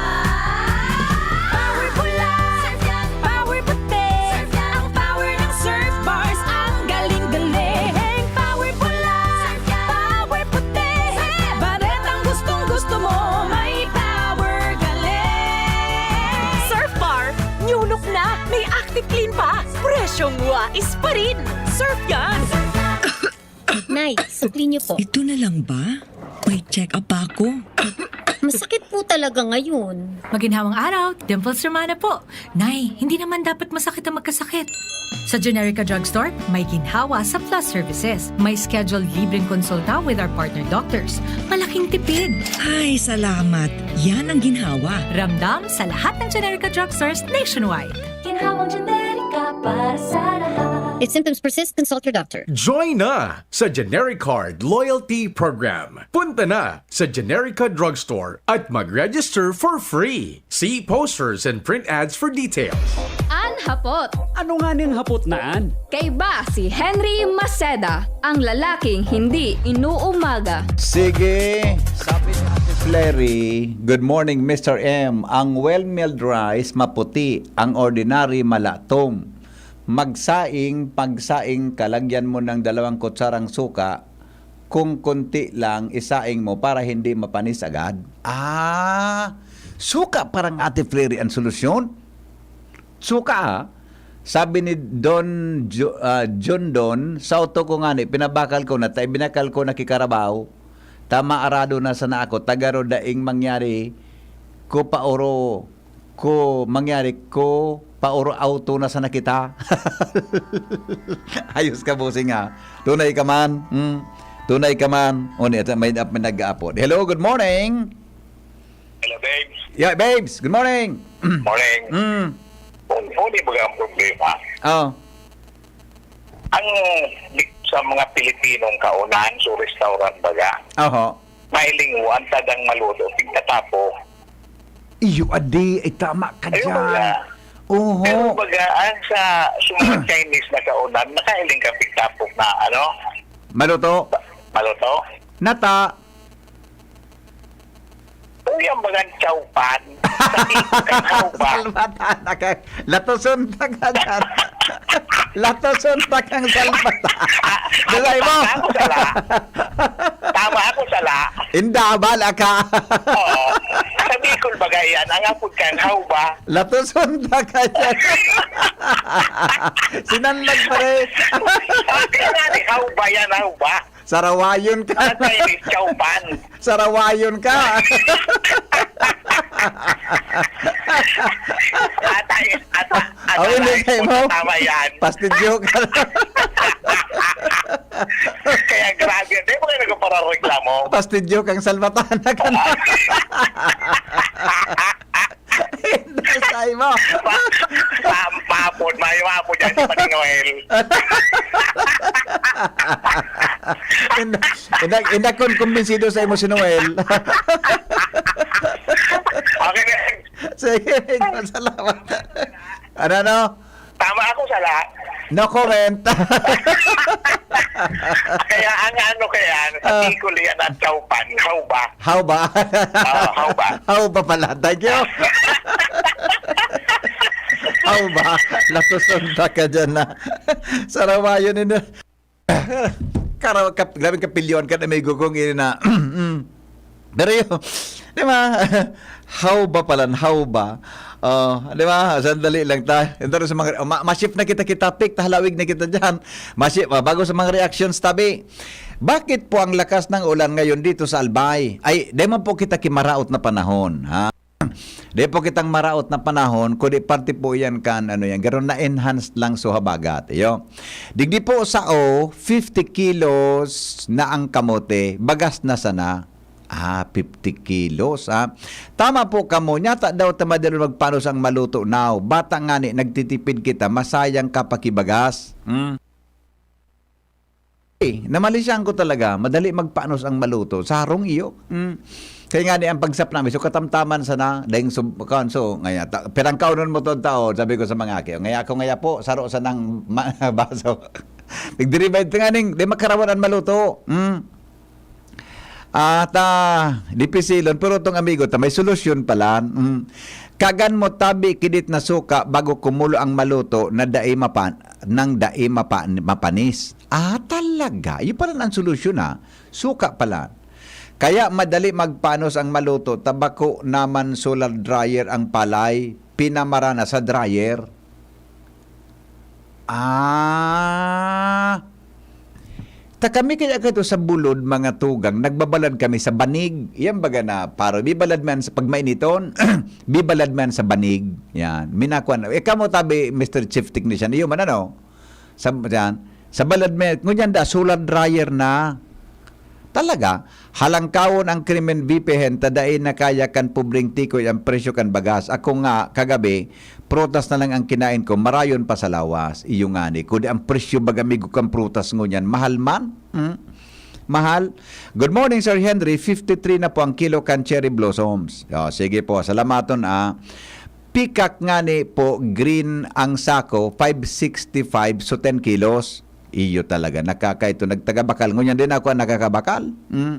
Power pula, surf yan, power puti. Surf yan, ang power ng Surf Bars, ang galing-galing. Power pula, surf yan, power puti. Surf yan, baretang gustong-gusto mo, may power galing. Surf Bar New Look na! May Active Clean pa! Presyong wais pa rin! Surf yan! Nay, sukli niyo po. Ito na lang ba? May check-up pa ako. Masakit po talaga ngayon. Maginhawang araw, Dimples Romana po. Nay, hindi naman dapat masakit ang magkasakit. Sa Generica Drugstore, may ginhawa sa Plus Services. May scheduled libreng konsulta with our partner doctors. Malaking tipid. Ay, salamat. Yan ang ginhawa. Ramdam sa lahat ng Generica Drugstores nationwide. Ginhawang Generica para sa lahat. If symptoms persist, consult your doctor. Join na sa Genericard Loyalty Program. Punta na sa Generica Drugstore at mag-register for free. See posters and print ads for details. An hapot. Ano nga ning hapot na an? Kaiba si Henry Maceda, ang lalaking hindi inuumaga. Sige, sabi ni Ate Flery, "Good morning, Mister M. Ang well-milled rice maputi, ang ordinary malatom. Magsaing, pagsaing ka, lagyan mo ng dalawang kutsarang suka. Kung konti lang, isaing mo para hindi mapanis agad." Ah, suka parang Ate Flery ang solusyon? Suka, ah. Sabi ni Don Jo- ah, John Don, "Sa auto ko ngani, pinabakal ko na, ta ibinakal ko na ki Carabao. Ta maarado na sana ako, ta garo daing mangyari ko paoro, ko mangyari ko paoro auto na sana kita." Ayos ka, bossing, ha. Tunay ka man. Hmm. Tunay ka man. O, ni, may, may nag-aapod. Hello, good morning. Hello, babes. Yeah, babes. Good morning. Morning. Mm. Un uni baga ang problema. Oh. Ang di- sa mga Pilipinong kaunan, sa restaurant baga, Oho. mahiling mo, ang tadang maluto, pigtatapo. Iyo, adi. Ay, tama ka Ayun dyan. baga. Oho. Pero baga, ang sa, sa mga Chinese na kaunan, nakahiling ka pigtapok na, ano, Maluto. maluto. Nata. Uy, ang mga chowpan. Sa tingin ko, how ba? Salbatan na ka. Latoson ta ka dyan. Latoson ta kang salbatan. Dulay mo. Tama ako, sala. Tama ako, sala. Indabal aka. Oo. Sa Bicol, baga yan. Ang apod kan, how ba? Latoson ta ka dyan. Sinanlag pa rin. Ang kaya ni, how ba yan, how ba? Sarawayon ka. Ang Chinese, chowpan. Sarawayon ka. Ata, ata, ata, Aw, hindi ata, kayo mo. Tama yan. Pastidyo ka. Kaya grabe. Di ba kayo nagpaparareklamo? Pastidyo kang salbatana ka na. Hindi, sabi mo. Ma, ma, maapod, mayo maapod yan si Pati Noel. Inda, inda, inda kun kumbinsido sa imo si Noel. Okay, Nel. Sige, salamat. Ano, ano? Tama ako, sala. No comment. Kaya ang ano kaya, sa Ah. Bicol yan at chowpan, how ba? How ba? Ah, how ba? How ba pala? Thank you. How ba? Latoson ta ka dyan na. Sarawayon nino. Karaw, kap, grabing kapilyon ka na may gugong ini na. Mm. Pero yun, di ba? How ba pala? How ba? Oh, di ba? Sandali lang ta. Ito sa mga, ma- ma-shift na kita, kita pick, tahalawig na kita dyan. Ma-shift, ah, bago sa mga reactions, tabi. Bakit po ang lakas ng ulan ngayon dito sa Albay? Ay, di man po kita kimaraot na panahon, ha? Di po kitang maraot na panahon, kundi parte po yan kan, ano yan, garo na-enhanced lang so habagat. Iyo. Digdi po sa O, fifty kilos na ang kamote, bagas na sana. Ah, fifty kilos, ah. Tama po kamo, nyata daw ta madali magpanos ang maluto now. Bata nga ni, nagtitipid kita, masayang kapakibagas. Hmm. Eh, namalisyan ko talaga, madali magpanos ang maluto. Sa harong iyo. Mm. Kaya nga ni ang pagsap namin, so katamtaman sana, dahil so, kan, so, ngaya, ta, pirang kaunon mo ton taon, sabi ko sa mga aki, ngaya ako ngaya po, saro sanang ma- baso. Nagdiriba ito nga ning, di makarawan ang maluto. Mm. At ah, dipisilon, pero itong amigo ta, may solusyon pala. Mm. Kagan mo tabi kidit na suka bago kumulo ang maluto na dai mapa, nang dai mapa, mapanis. Ah, talaga? Yun pala ang solusyon, ah. Suka pala. Kaya madali magpanos ang maluto, tabako naman solar dryer ang palay, pinamara na sa dryer. Ah. Ta kami kaya kato sa bulod, mga tugang, nagbabalad kami sa banig. Yan baga na, paro, bibalad man sa pagmainiton, bibalad man sa banig. Yan, minakuan. Ikaw mo tabi, Mister Chief Technician, iyo man ano? Sa, yan, sa balad may, ngunyan da, solar dryer na. Talaga, halangkawon ang krimen V P N, ta dai na kaya kan pobreng tikoy ang presyo kan bagas. Ako nga, kagabi, prutas na lang ang kinain ko, marayon pa sa lawas. Iyo nga ni, kundi ang presyo baga, amigo, kan prutas ngunyan, mahal man. Hmm? Mahal. Good morning, Sir Henry. Fifty-three na po ang kilo kan cherry blossoms. Oh, sige po, salamaton, ah. Pikak nga ni po, green ang sako, five sixty-five, so ten kilos. Iyo talaga, nakakaito, nagtagabakal. Ngunyan din ako ang nakakabakal. Mm.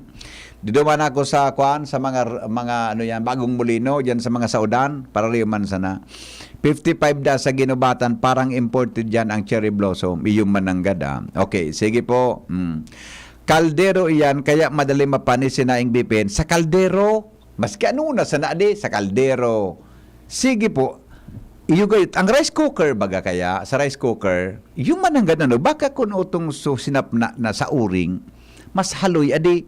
Diduman ako sa, kwan, sa mga, mga, ano yan, Bagong Molino, dyan sa mga saudan, para liyo man sana. Fifty-five da sa ginubatan, parang imported dyan ang cherry blossom. Iyo man nanggad, ah. Okay, sige po. Mm. Kaldero iyan, kaya madali mapanis, sinaing bipin. Sa kaldero, maski ano na sana di, sa kaldero. Sige po, iyo gayot. Ang rice cooker, baga kaya, sa rice cooker, yung mananggad ano, baka kun utong so sinapna na sa uring, mas haloy, adi.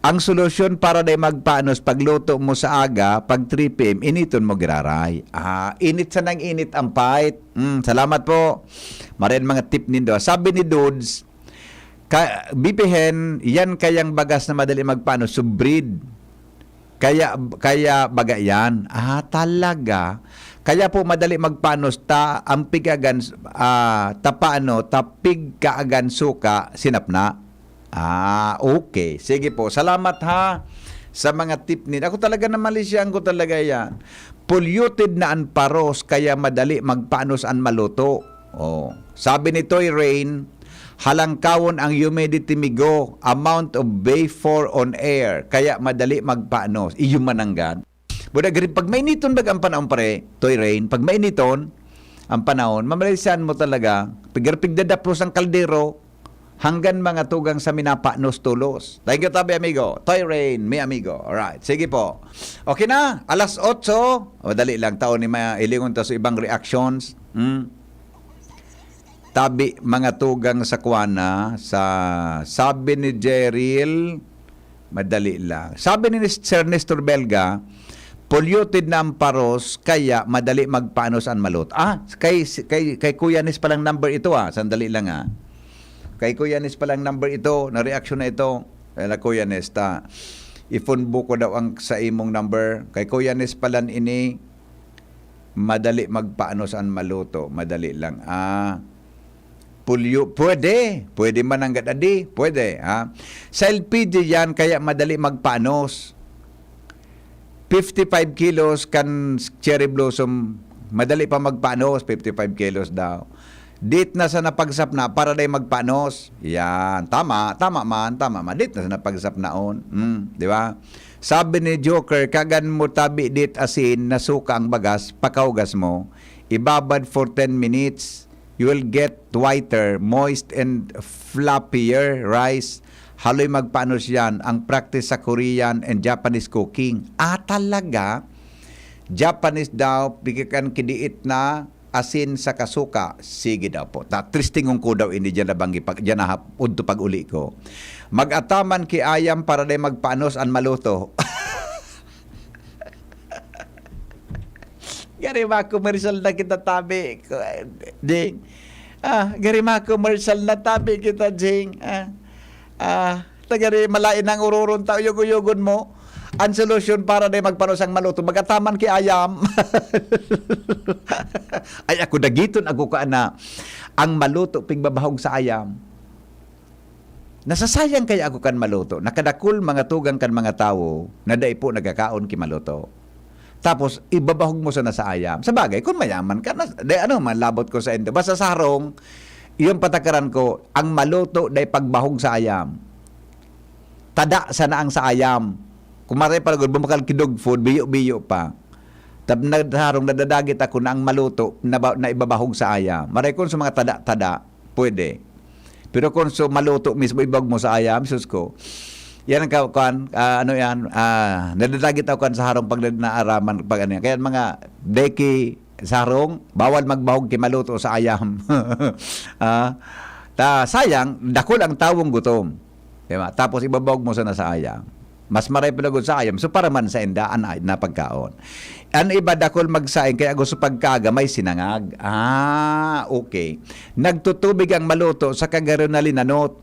Ang solusyon para di magpanos, pagluto mo sa aga, pag three P M, initon mo giraray. Ah, init sanang init ang pait. Mm, salamat po. Maray an mga tip nindo. Sabi ni Dudes, ka, B P Hen, yan kayang bagas na madali magpanos, so bread. Kaya, kaya baga yan. Ah, talaga. Kaya po madali magpanos ta, ang pigagan, ah, ta paano, ta pigkaagan suka, sinapna. Ah, okay. Sige po. Salamat ha sa mga tip ni. Ako talaga, namalisyan ko talaga yan. Polluted na an paros, kaya madali magpanos an maluto. Oh. Sabi ni Toy Rain, halangkawon ang humidity, migo, amount of vapor on air, kaya madali magpanos. Iyo mananggad. Buda gari, pag mainiton baga ang panahon, pare, Toy Rain, pag mainiton ang panahon, mamalisan mo talaga, pigarpig dadaplos ang kaldero, hanggan mga tugang sa minapanos tolos. Thank you, tabi, amigo. Toy Rain, mi amigo. Alright, sige po. Okay na, alas otso. O, dali lang, taon ni ma-, ilingon ta sa ibang reactions. Hmm? Tabi, mga tugang sa kuana, sa sabi ni Jeril, madali lang. Sabi ni Sir Nestor Belga, polluted na ang paros, kaya madali magpanos ang malot. Ah, kay, kay, kay Kuya Nis palang number ito, ah. Sandali lang, ah. Kay Kuya Nis palang number ito, na reaksyon na ito. Kaya na Kuya Nis, ta, i-phone book ko daw ang sa imong number. Kay Kuya Nis palan ini, madali magpanos ang maluto. Madali lang. Ah, pulyo, pwede. Pwede mananggad adi. Pwede, ha? Sa L P G yan, kaya madali magpanos. Fifty-five kilos kan cherry blossom, madali pa magpanos, fifty-five kilos daw. Dit na sa napagsapna para day magpanos. Yan, tama, tama man, tama man. Dit na sa napagsapnaon. Mm, di ba? Sabi ni Joker, kagan mo tabi dit asin, nasuka ang bagas, pakaugas mo, ibabad for ten minutes, you will get whiter, moist, and floppier rice. Haloy magpanos yan, ang practice sa Korean and Japanese cooking. Ah, talaga? Japanese daw, pikikan kidiit na asin sa kasuka. Sige daw po. Ta, tristingon ko daw ini diyan na banggi pag, diyan na hap-, udto pag uli ko. Mag-ataman ki ayam para day magpanos an maluto. Gari ma-commercial na kita, tabi ko, eh, Jing. Ah, gari ma-commercial na, tabi kita, Jing. Ah, ah, ta gari malain ang uroron ta, uyog-uyogon mo. Ang solusyon para di magpanusang maluto, magataman ki ayam. Ay, ako dagiton, ako ka na. Ang maluto, pigbabahog sa ayam. Nasasayang kaya ako kan maluto, nakadakul mga tugang kan mga tawo na dai po nagkakaon ki maluto. Tapos, ibabahog mo sana sa ayam. Sa bagay, kung mayaman ka, na, de, ano, malabot ko sa indo. Basta sa harong, yung patakaran ko, ang maluto, dai pagbahog sa ayam. Tada sana ang sa ayam. Kung maray pa lagod, bumakal ki dog food, biyo-biyo pa. Tab-, na, sa harong, nadadagit ako na ang maluto, na, na ibabahog sa ayam. Maray kung sa mga tada-tada, pwede. Pero kung so maluto mismo, ibag mo sa ayam, sus ko. Yan ang ka-, kuan, ah, ano yan, ah, nadadagit ako kan sa harong pag nag-, naaraman, pag ano yan. Kaya mga deki sa harong, bawal magbahog ki maluto sa ayam. Ah, ta, sayang, dakul ang tawong gutom. Di ba? Tapos ibabahog mo sana sa ayam. Mas maray pa lagod sa ayam. So, para man sa inda, an ay, na pagkaon. An iba dakul magsaing, kaya gusto pagkaga, may sinangag. Ah, okay. Nagtutubig ang maluto sa kagaro na linanot.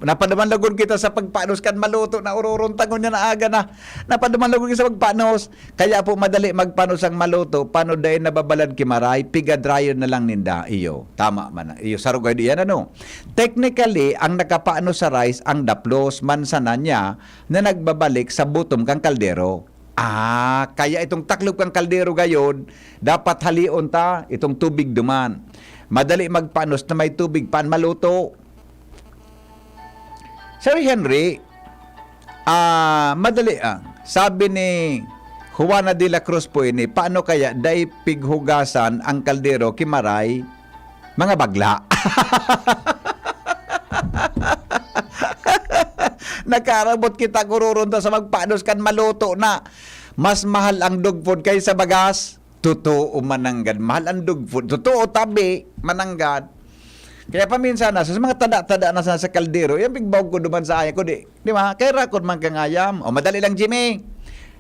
Napaduman lagod kita sa pagpanos kan maluto na uroron tangon niya na aga na. Napaduman lagod kita sa pagpanos. Kaya po madali magpanos ang maluto, pano dai nababalad ki maray, pigadrayon na lang ninda. Iyo, tama man na. Iyo, sarugay diyan, ano? Technically, ang nakapanos sa rice ang daplos, mansa na niya, na nagbabalik sa butom kan kaldero. Ah, kaya itong taklob kan kaldero gayod, dapat halion ta itong tubig duman. Madali magpanos na may tubig pa an maluto. Sir Henry, ah, madali, ah. Sabi ni Juana de la Cruz po ini, "Paano kaya dai pighugasan ang kaldero ki maray?" Mga bagla. Nakarabot kita, gururon ta sa magpanos kan maluto na. Mas mahal ang dog food kaysa bagas. Totoo, mananggad. Mahal ang dog food. Totoo, tabi, mananggad. Kaya paminsan na, sa mga tada-tada na sa, sa kaldero, yan pigbawag ko duman sa ayam ko, di, di ba? Kaya rakod man kang ayam. O, madali lang, Jimmy.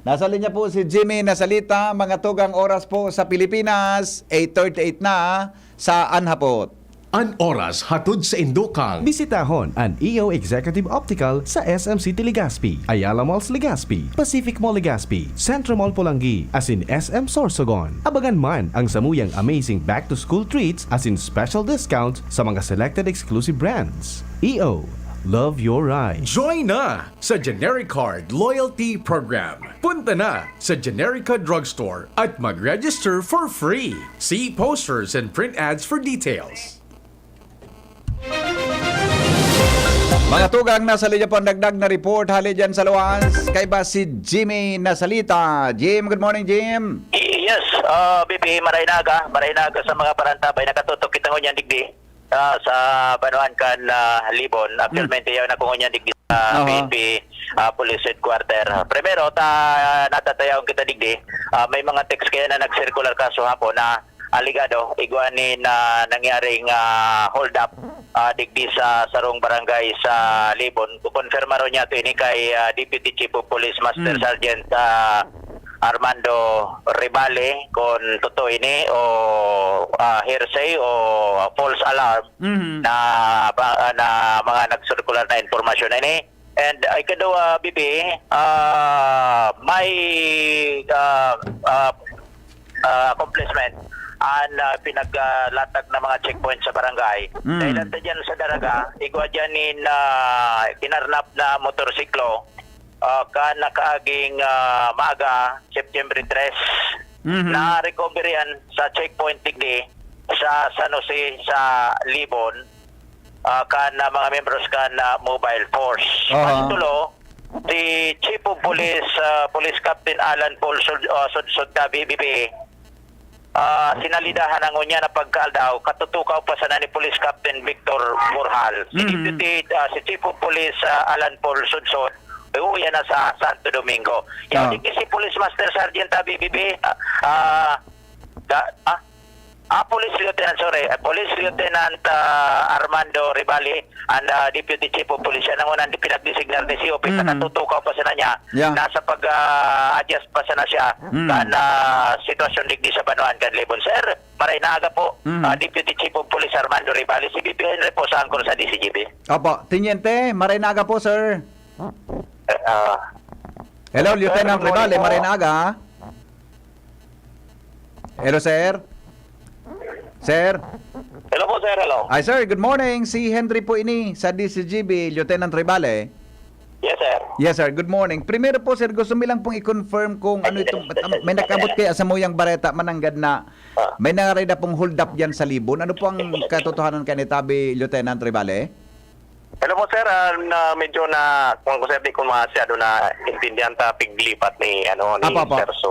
Nasa linya po si Jimmy Nasalita. Mga tugang oras po sa Pilipinas, eight thirty-eight na sa Anhapot. An oras hatod sa Indokang. Bisitahon an E O Executive Optical sa S M City Legazpi, Ayala Malls Legazpi, Pacific Mall Legazpi, Centro Mall Polangui, asin S M Sorsogon. Abangan man ang samuyang amazing back-to-school treats asin special discount sa mga selected exclusive brands. E O, love your ride. Join na sa Genericard Loyalty Program. Punta na sa Generica Drugstore at mag-register for free. See posters and print ads for details. Mga tugang, nasa linya po ang dagdag na report hali dyan sa luwas. Kaiba si Jimmy Nasalita. Jim, good morning, Jim. Yes, ah, B P, maray na aga. Maray na aga sa mga parantabay. Nakatutok kita ngunyan digdi, ah, sa banwaan kan, ah, Libon. Actualmente, yaon ako ngunyan digdi sa Aha. P N P, ah, Police Headquarter. Primero, ta, natatayahon kita digdi. Ah, may mga text kaya na nagsirkular kaso hapon na alegado, igwa nin, ah, nangyaring, ah, hold up, ah, digdi sa sarong barangay sa Libon. Kukonfirma ron niya to ini kay, ah, Deputy Chief of Police Master Mm. Sergeant, ah, Armando Rivale, kung totoo ini o, ah, hearsay o false alarm Mhm. na, pa, na mga nagsirkular na impormasyon na ini. And, ah, ikaduwa, B P, ah, may, ah, ah, ah, accomplishment an, ah, pinaglatag na mga checkpoint sa barangay. Mm. Dahil ata dyan sa Daraga, igwa dyan nin, ah, kinarnap na motorsiklo, ah, kan nakaaging, ah, maaga, September tres, Mhm. na recovery an sa checkpoint digdi sa San Jose sa Libon, ah, kan, ah, mga miyembros kan, ah, mobile force. Aha. Pantulo, si Chief of Police, ah, Police Captain Alan Paul Sud-, ah, Sudsud, Tabi, B P A, Ah, sinalidahan ang unya na pagkaaldaw, katutukaw pa sana ni Police Captain Victor Borjal. Si Mhm. Deputy, ah, si Chief of Police, ah, Alan Paul Sudsod, uwi na sa Santo Domingo. Yan, Ah. si Police Master Sergeant Abi Bibi, ah, ah, da-, ah, ah, Police Lieutenant, sorry, ah, Police Lieutenant, ah, Armando Rivali, and, ah, Deputy Chief of Police, yan ang unang pinagdesignar ni C O P, Mm. nakatutukaw pa sana niya, Yeah. nasa pag, ah, adjust pa sana siya, Mm. kan, ah, sitwasyon digdi sa banwaan kan Libon. Sir, maray na aga po, Mm. ah, Deputy Chief of Police Armando Rivali, C B P Henry po sa angkor sa D C G B. Opo, Teniente, maray na aga po, sir. Eh, ah, Hello, Sir, Lieutenant good morning Rivali, po. Maray na aga. Hello, sir. Sir. Hello po, sir. Hello. Ay, sir, good morning. Si Henry po ini sa D C G B, Lieutenant Rivale. Yes, sir. Yes, sir. Good morning. Primero po, sir, gusto mi lang pong i-confirm kung ano itong, may nakabot kaya sa muyang bareta mananggad na Ah. may narida pong hold up diyan sa Libon. Ano po ang katotohanan kaya ni tabi, Lieutenant Rivale? Hello po, sir. Ah, na medyo na, kung ako, sir, di ko masyado na intindihan ta piglipat ni, ano, ni Apo, apo. sir. So,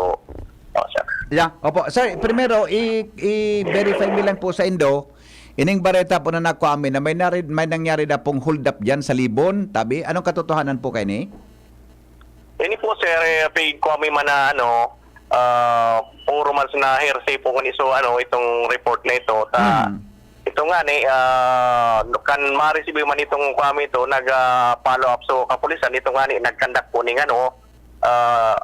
oh, sir. Yeah, opo. Sir, primero, i-, i-verify mi lang po sa indo. Ining bareta po na nakuha mi na may nari-, may nangyari na pong hold up diyan sa Libon, tabi. Anong katotohanan po kaini? Ini po, sir, eh, pig ko mi man na, ano, ah, puro man na hearsay po kani. So, ano, itong report na ito, ta, Mm. ito nga ni, ah, kan ma-receive man itong kuha mi ito, nag, ah, follow up. So, kapulisan, ito nga ni, nag-conduct po ning, ano, ah,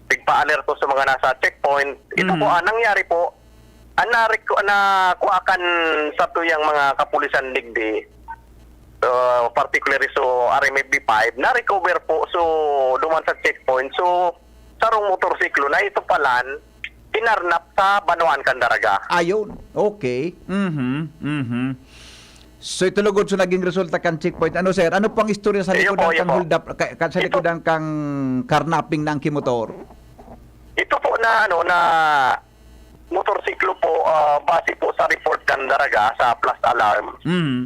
pigpa-alerto sa mga nasa checkpoint. Ito po, Mm. ah, nangyari po, ang nareko-, nakuha kan satuyang mga kapulisan digdi, ah, particularly so R M F B five, na-recover po, so, duman sa checkpoint. So, sarong motorsiklo na ito palan, kinarnap sa banwaan kan Daraga. Ayun. Okay. Mhm. Mhm. So, ito lugod, so, naging resulta kan checkpoint. Ano, sir? Ano pong istorya sa Iyo po, likodan iyo kang po. hold up, ka, ka, sa Ito likodan kang karnaping na ang kimotor? Ito po na, ano, na motorsiklo po, ah, base po sa report kan Daraga sa Flash Alarm, Mhm.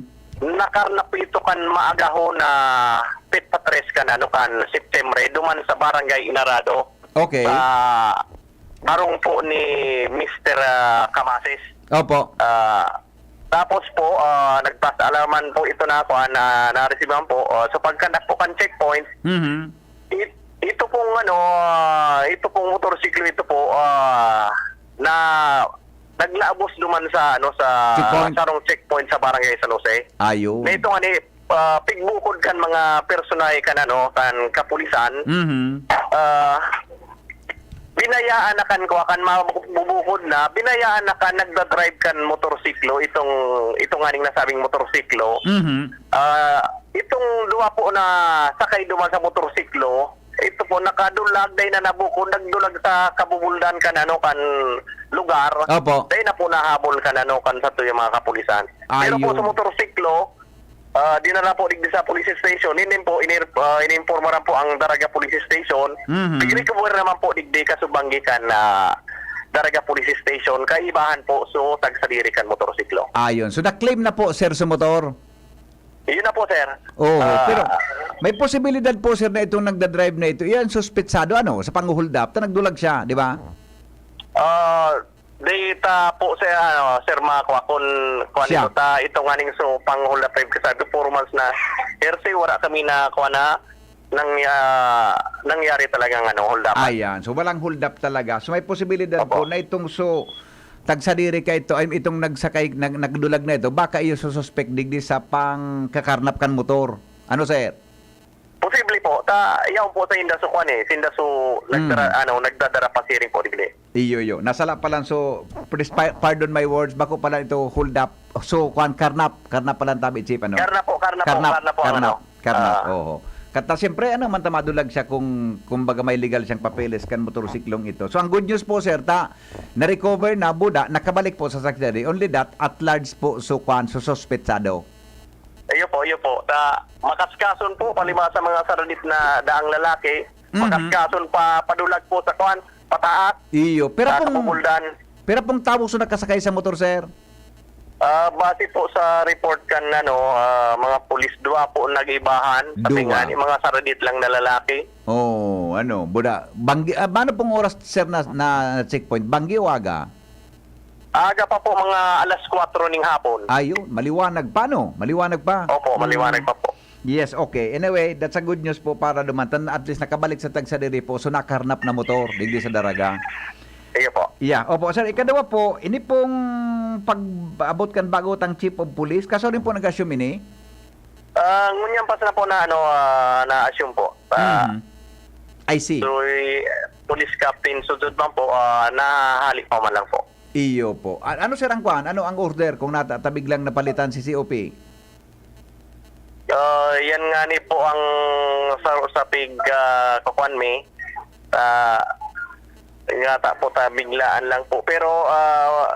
nakarnap po ito kan maagaho na petsa tres kan, ano, kan Septembre, duman sa Barangay Inarado. Okay. Sa harong po ni Mister, ah, Camases. Opo. Ah, tapos po, ah, nag-flash alarm man po ito na, kuwan, na, na-receive man po. Ah, so, pagkandak po kan checkpoint, Mhm. it-, ito pong, ano, ah, ito pong motorsiklo, ito po, ah, na naglaabos duman sa, ano, sa Checkpoint. sarong checkpoint sa Barangay San Jose. Ayun. Na ito nga ni, ah, pigbukod kan mga personahe kan, ano, kan kapulisan. Mhm. Ah, binayaan na kan, kuwa kan mabubukod na, binayaan na kan nagdadrive kan motorsiklo, itong, itong aning nasabing motorsiklo. Mhm. Ah, itong duwa po na sakay duman sa motorsiklo, ito po, nakadulag, dahil na nabukod, nagdulag sa kabubuldan kan, ano, kan lugar. Opo. Dahil na po nahabol kan, ano, kan satuyang mga kapulisan. Pero po Ayun. sa motorsiklo, ah, dinala po digdi sa police station. Hindi po, inir-, ah, inimpormaran po ang Daraga Police Station. Mhm. Pigrecover naman po digdi kasubanggi kan, ah, Daraga Police Station. Kaibahan po, so, tagsadiri kan motorsiklo. Ayun. So, na-claim na po, sir, sa motor? Yun na po, sir. Oo, Ah, pero may posibilidad po, sir, na itong nagdadrive na ito, iyan suspetsado, ano, sa panghuhuldap, ta nagdulag siya, di ba? Ah, di ta po, sir, ano, sir, makuha kun, kun Siya. ano ta, ito nga ning so, panghuhuldap, ay, kasi ito, four months na, hearsay, wala kami na, kuha na, nang, ah, nangyari talagang, ano, hold up. Ayan, so walang hold up talaga. So may posibilidad Opo. po na itong so, tagsadiri ka ito, ay, itong nagsakay, nag-, nagdulag na ito, baka iyo sususpek digdi sa pangkakarnap kan motor. Ano, sir? Posible po. Ta, yaon po sa inda so kwan eh. Sinda so, Mm. nagdara-, ano, nagdadara pasiring po digdi. Iyo, iyo. Nasala pa lang so, please pa-, pardon my words, bako pa lang ito hold up. So, kwan, karnap. Karnap pa lang tabi, Chief, ano? Karnap po, karnap po, Karnap, karnap po, karnap, ano? karnap, Ah. oo. Kata, siyempre, ano man ta madulag siya kung, kumbaga, may legal siyang papeles kan motorsiklong ito. So, ang good news po, sir, ta, na-recover na, buda, nakabalik po sa sakdari. Only that, at large po, so, kwan, so, suspetsado. Iyo po, iyo po. Ta, makaskason po, palima sa mga saradit na daang lalaki, Mhm. makaskason pa, padulag po sa kwan, pataas, Iyo, pero sa kung, kabubuldan. pero kung tawag so nakasakay sa motor, sir? Ah, base po sa report kan, ano, ah, mga pulis, dua po nag-ibahan. Sabi Dua. nga ni, mga saradit lang na lalaki. Oh, ano, buda, banggi, ah, ano pong oras, sir, na, na checkpoint? Banggi o aga? Aga pa po, mga alas kwatro ning hapon. Ayun, maliwanag pa, no? Maliwanag pa. Opo, maliwanag Mm. pa po. Yes, okay. Anyway, that's a good news po para duman. Tan-, at least nakabalik sa tagsadiri po. So, nakarnap na motor, digdi sa Daraga. Iyo po. Yeah, opo. Sir, ikaduwa po, ini pong pag-abot kan bago tang chief of police, kaso rin po nag-assume ini? Ah, ngunyan pa sana po na, ano, ah, na-assume po. Ah, Mhm. I see. So, eh, police captain, sudod man po, ah, nahali pa man lang po. Iyo po. A- ano, sir, ang kwan? Ano ang order kung nata- tabig lang napalitan si C O P? Ah, yan nga ni po ang sa, sa pig, ah, kakuan mi. Ah, nga ta po ta biglaan lang po. Pero, ah,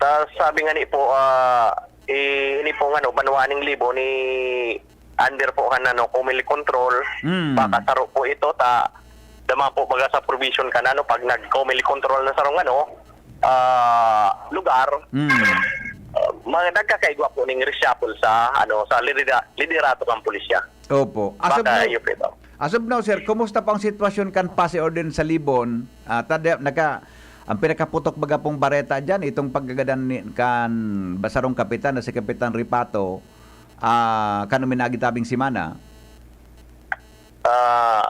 ta, sabi nga ni po, ah, i, ini po nga, no, banwa ning Libon, ni under po kan, ano, Comelec control. Mm. Baka saro po ito, ta, dama po baga sa provision kan, ano, pag nag-Comelec control na sarong, ano, ah, lugar, Mm. ah, mga nagkakaigwa po ning reshuffle sa, ano, sa lidera-, liderato kan pulisya. Opo. As of Baka now, iyo po ito. as of now, sir, kumusta po ang sitwasyon kan Pasi Orden sa Libon? Ah, tada, naka, ang pinakaputok baga pong bareta diyan, itong pagkagadan ni, kan basarong kapitan na si Kapitan Ripato, ah, kan uminagi tabing semana. Ah,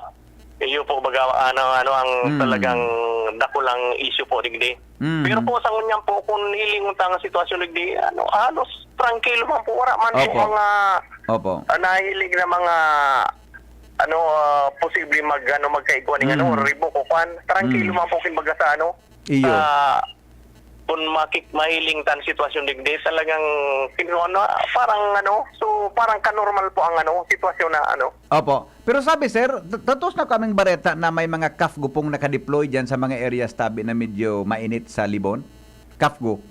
iyo po baga, ano, ano ang Mm. talagang dakulang issue po digdi. Mm. Pero po sa ngunyan po, kung hilingon ta ang sitwasyon digdi, ano, halos trangkilo man po, wala man po Opo. mga, Opo. ah, nahiling na mga, ano, ah, posible mag, ano, magkaigwa ning, ano, Mm. revoke o kwan. Trangkilo Mm. man po, kumbaga, sa, ano, Iyo. sa kung makik-, mahiling tan sitwasyon digdi, talagang kinuha na, parang ano, so, parang kanormal po ang ano, sitwasyon na ano. Opo. Pero sabi, sir, t-, tatos na kaming bareta na may mga CAFGU pong nakadeploy dyan sa mga areas tabi na medyo mainit sa Libon. CAFGU.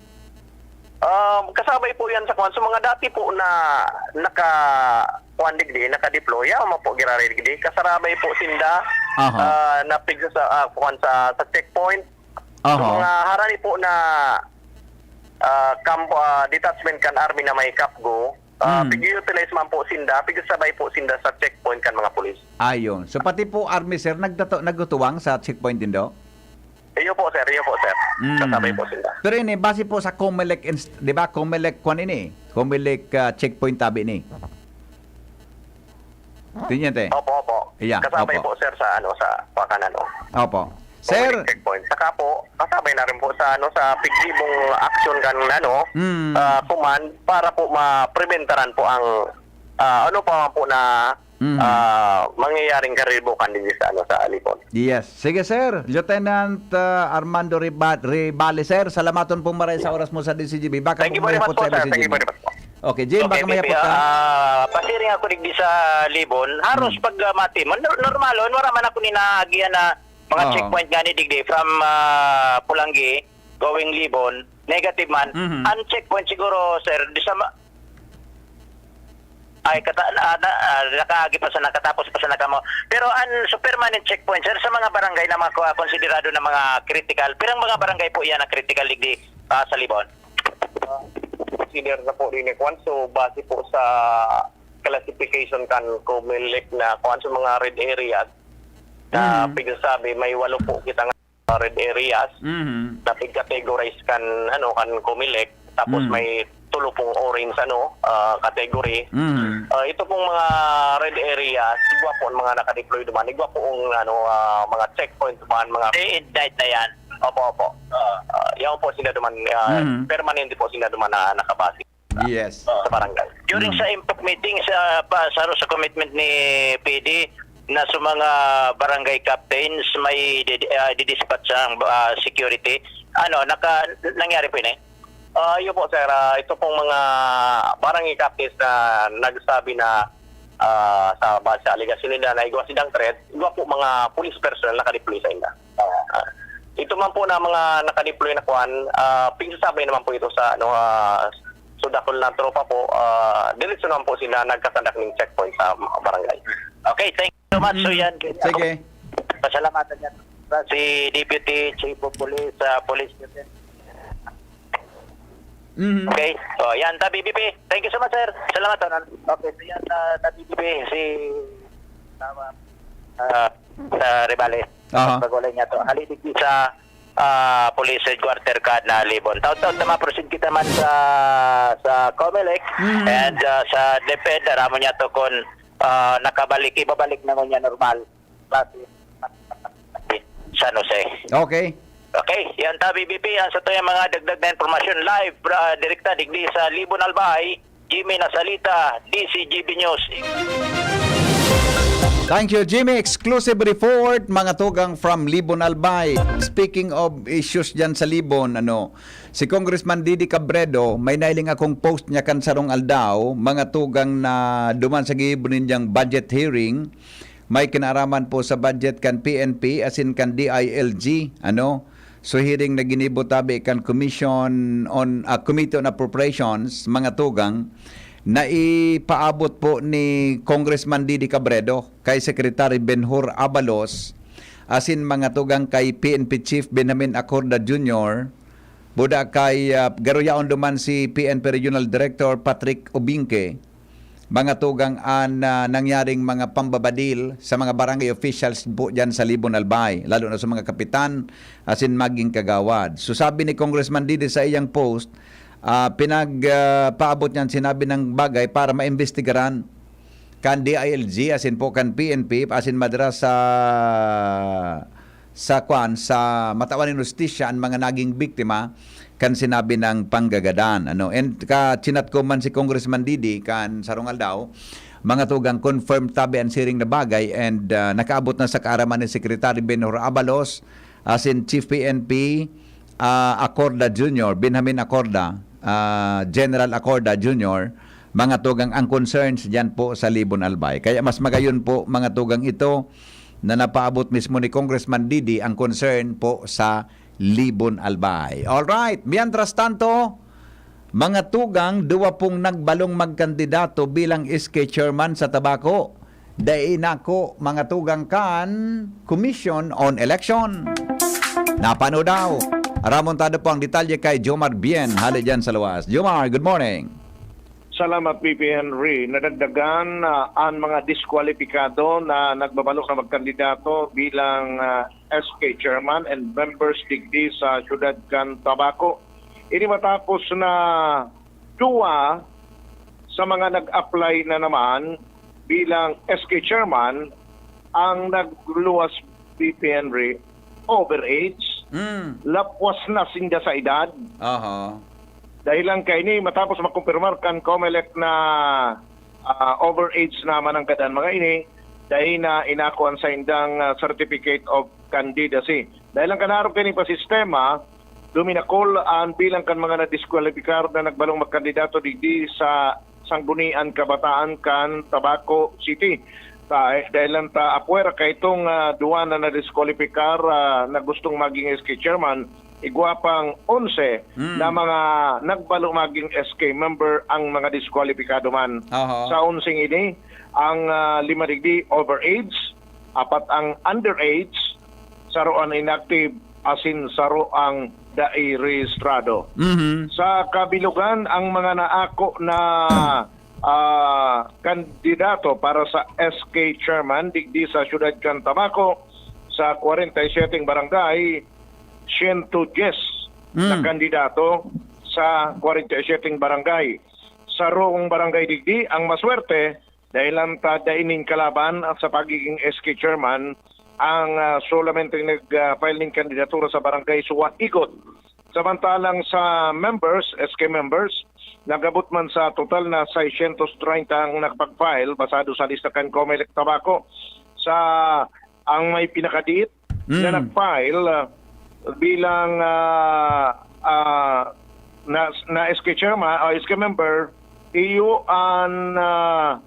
Um, kasabay po yan sa kwan. So, mga dati po na naka, kwan digdi, nakadeploy, yaw man po girari digdi. Kasarabay po sinda, Aha. ah, napigsa sa, ah, kwan sa, sa checkpoint. Aha. So, mga harani po na, ah, kampo, ah, detachment kan army na may CAFGU, ah, Hmm. pig-utilize man po sinda, pigsabay po sinda sa checkpoint kan mga pulis. Ayon. So, pati po army, sir, nagtato-, nagtutuwang sa checkpoint nindo? Iyo po, sir. Iyo po, sir. Hmm. Kasabay po sinda. Pero ini, base po sa Comelec inst-, di ba, Comelec kwan ini? Comelec, ah, checkpoint tabi ni. Tiniente. Opo, opo. Yeah, Kasabay opo. po, sir, sa, ano, sa Pakanan, oh. Opo. Sir. Public checkpoint. Saka po, kasabay na rin po sa, ano, sa piglibong action kan, ano, Mm. ah, command para po ma-preventaran po ang, ah, ano pa man po na, Mm. ah, mangyayaring karibukan din sa, ano, sa Libon. Yes. Sige, sir. Lieutenant, ah, Armando Riba-, Ribale, sir. Salamaton pong maray sa oras mo sa D C G B. Baka Thank you po very much mahapot po, sa sir. Thank you D C G B. Very much po. Okay, Jim, baka Okay, may Bibi, hapot ka? ah, pasiring ako digdi sa Libon. Haros Hmm. pag, ah, mati, man, nor-, normal, wala man ako ninaagihan na mga Oo. checkpoint nga ni digdi from, ah, Pulanggi, going Libon, negative man. Mhm. Ang checkpoint siguro, sir, di sa ma-, ay, kata-, ah, na, ah, nakaagi pa sa nakatapos pa sa nakamo. Pero ang so permanent checkpoint, sir, sa mga barangay na mga kwa-, konsiderado na mga critical, pirang mga barangay po yan na critical digdi, ah, sa Libon? Ah, consider na po rin, eh, kwan. So, base po sa classification kan Comelec na kwan sa mga red areas, na Mhm. pigsasabi, may walo po kita nga red areas Mhm. na pig-categorize kan, ano, kan Comelec. Tapos Mhm. may tulo pong orange, ano, ah, category. Mhm. Ah, ito pong mga red areas, igwa po ang mga nakadeploy duman. Igwa po ang, ano, ah, mga checkpoint duman, mga Day and night na yan. Opo, opo. Ah, ah, yan po sila duman, ah, Mhm. permanente po sila duman na nakabase sa, Yes. sa barangay. During Mm. sa impak meeting sa, pa, sa, sa commitment ni P D na sa mga barangay captains may di-, ah, didispatch ang, ah, security. Ano, naka, nangyari po yun eh? Ah, yun po, sir. Ah, ito pong mga barangay captains na nagsabi na, ah, sa, base sa alegasyon nila na igwa silang threat, igwa po mga police personnel nakadeploy sa inda. Ah, ito man po na mga nakadeploy na kwan, ah, pigsasabay naman po ito sa, ano, ah, so dakul na tropa po, ah, diretso naman po sila nagkakandak ng checkpoint sa mga barangay. Okay, thank you so much. So, Mm. yan, Sige. Pasalamatan niya si Deputy Chief of Police, ah, Police Lieutenant. Mhm. Okay. Oh, yan, Tabi B P. Thank you so much, sir. Salamat, Tonon. Okay, so yan, ah, Tabi B P, si, tama, ah, sa Rivales. Aha. Pagulay niya to. Halidig sa ah, Police Headquarter kan, ah, Libon. Taud-taud na ma-proceed kita man sa, sa Comelec Mhm. and, ah, sa DepEd, aram mo niya to kun, ah, nakabalik, ibabalik na ngunyan normal. Klase. San Jose. Okay. Okay, yan ta, B B P, ang satuyang mga dagdag na impormasyon live, ah, direkta digdi sa Libon, Albay. Jimmy Nasalita, D C G B News. Thank you, Jimmy. Exclusive report, mga tugang, from Libon, Albay. Speaking of issues dyan sa Libon, ano, si Congressman Didi Cabredo, may nailing akong post niya kan sarong aldaw, mga tugang, na duman sa gibo nindiyang budget hearing, may kinaaraman po sa budget kan P N P asin kan D I L G, ano? So, hearing na ginibo tabi kan Commission on, ah, Committee on Appropriations, mga tugang, na ipaabot po ni Congressman Didi Cabredo kay Secretary Benhur Abalos asin, mga tugang, kay P N P Chief Benjamin Acorda Junior, buda kay, ah, garo yaon duman si P N P Regional Director Patrick Ubingke, mga tugang, an, ah, nangyaring mga pambabadil sa mga barangay officials po diyan sa Libon, Albay, lalo na sa mga kapitan asin maging kagawad. So, sabi ni Congressman Didi sa iyang post, ah, pinag, ah, paabot niyan sinabi ng bagay para maimbestigaran kan D I L G asin po kan P N P asin madara sa sa kwan, sa matawan nin hustisya an mga naging biktima kan sinabi nang panggagadan, ano. And ka-chinat ko man si Congressman Didi kan sarong aldaw, mga tugang, confirmed tabi an siring na bagay and, ah, nakaabot na sa kaaraman ni Secretary Benhur Abalos asin Chief P N P, ah, Acorda Junior, Benjamin Acorda, ah, General Acorda Junior, mga tugang, ang concerns diyan po sa Libon, Albay. Kaya mas magayon po, mga tugang, ito na napaabot mismo ni Congressman Didi ang concern po sa Libon, Albay. Alright, mientras tanto, mga tugang, duwa pong nagbalong magkandidato bilang S K chairman sa Tabaco. Dai nako, mga tugang, kan Commission on Election. Napano daw? Aramon ta po ang detalye kay Jomar Bien, hali diyan sa luwas. Jomar, good morning. Salamat, P P Henry. Nadagdagan, ah, an mga diskwalipikado na nagbabalo na magkandidato bilang, ah, S K chairman and members digdi sa siyudad kan Tabaco. Ini matapos na duwa sa mga nag-apply na naman bilang S K chairman ang nagluwas, P P Henry, overage, Mm. lapwas na sinda sa edad. Aha. Dahilan kaini, matapos makumpirmar kan Comelec na, ah, overage naman ang gadan mga ini, dai na inako an saindang, ah, certificate of candidacy. Dahil ang kanarog kani pa sistema, duminakol an bilang kan mga nadiskwalipikar na nagbalong magkandidato digdi sa Sanggunian Kabataan kan Tabaco City. Ta-, dahil lang ta apwera kaitong, ah, duwa na nadiskwalipikar, ah, na gustong maging S K chairman, igwa pang onse Mm. na mga nagbalo maging S K member ang mga diskwalipikado man. Aha. Sa onseng ini, ang, ah, lima digdi overage, apat ang underage, saro an inactive, asin saro ang dai rehistrado. Mhm. Sa kabilugan, ang mga naako na, ah, kandidato para sa S K chairman digdi sa siyudad kan Tabaco, sa kwarenta y siyete barangay, siyento dyes na Mm. kandidato sa kwarenta y siyete barangay. Sarong barangay digdi ang maswerte dahil lang ta dai nin kalaban sa pagiging S K chairman ang, ah, solamente nag, ah, file nin kandidatura sa barangay Suwa Igot. Samantalang sa members, S K members, nagabot man sa total na seiscientos treinta ang nakapag-file basado sa lista kan Comelec Tabaco. Sa ang may pinakadiit na Mm. nag-file, ah, bilang, ah, ah, na, na S K chairman o S K member, iyo an, ah,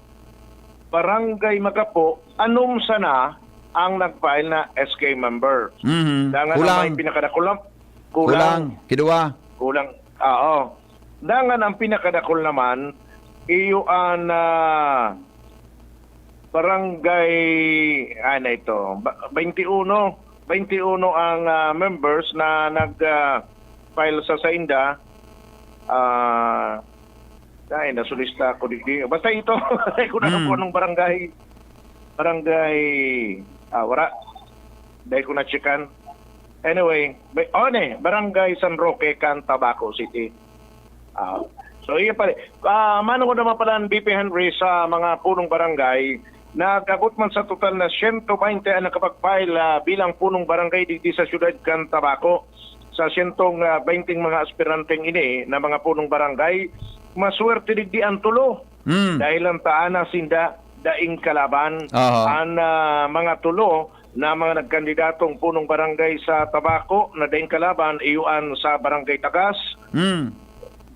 Barangay Magapo, anom sana ang nag-file na S K member. Mhm. Dangan ang Kulang. may pinakadakula, kulang. Kulang. Kiduwa. Kulang. Ah, oo. Dangan ang pinakadakul naman, iyo an, ah, barangay, ano ito, ba-, twenty-one, twenty-one ang, ah, members na nag, ah, file sa sainda. Ah, ay, nasulista ako digdi. Basta ito, ay ko na Hmm. po anong barangay. Barangay, ah, wala. Dahil ko na-checkan. Anyway, may, oh, ne, Barangay San Roque, Can, Tabaco City. Ah, so, iya pa rin. Ah, manungod naman pala ang B P Henry sa mga punong barangay, nag-abot man sa total na siyento baynte ang nakapag-file, ah, bilang punong barangay digdi sa siyudad kan Tabaco. Sa siyentong, ah, baynteng mga aspiranteng ini na mga punong barangay, maswerte digdi ang tulo. Hmm. Dahil ang taana sinda daing kalaban, Aha. ang, ah, mga tulo na mga nagkandidatong punong barangay sa Tabaco na daing kalaban, iyo an sa Barangay Tagas, Hmm.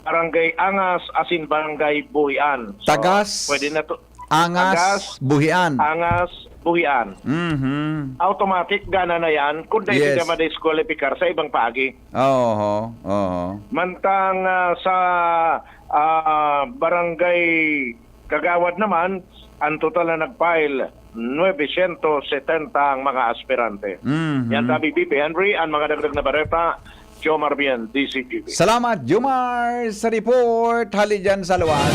Barangay Angas, asin Barangay Buhian. So, Tagas, pwede na to. Angas, Tagas, Buhian. Angas, Buhian. Mhm. Automatic, gana na yan kung dahil Yes. sila madiskwalipikar sa ibang paagi. Oho, oho. Mantang, ah, sa, ah, Barangay Kagawad naman, ang total na nag-file, nuebe siyento setenta ang mga aspirante. Mhm. Yan tabi, B P Henry, ang mga dagdag na bareta, Jomar Bien, D Z G B. Salamat, Jomar, sa report. Hali dyan sa luwas.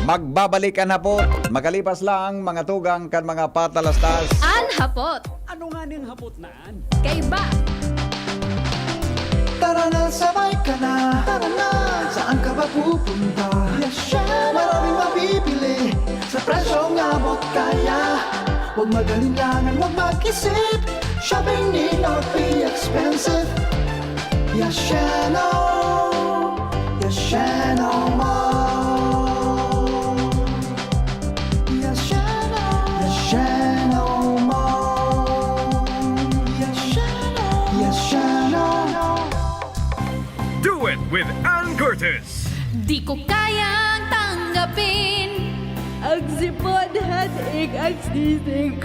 Magbabalik an hapot. Makalipas lang, mga tugang kan mga patalastas. An hapot. Ano nga ning hapot na? Kaiba. Tara na, sabay ka na. Tara na. Saan ka ba pupunta? Yes, syempre. Maraming mabibili sa presyong abot kaya. Huwag mag-alinlangan, huwag mag-isip. Shopping need not be expensive. Yes, Sheno. Yes, Sheno Mall. Yes, Sheno. Yes, Sheno Mall. Yes, Sheno. Yes, Sheno. Do it with Ann Curtis. Di ko kayang tanggapin. Ang sipon, headache, ang sisig.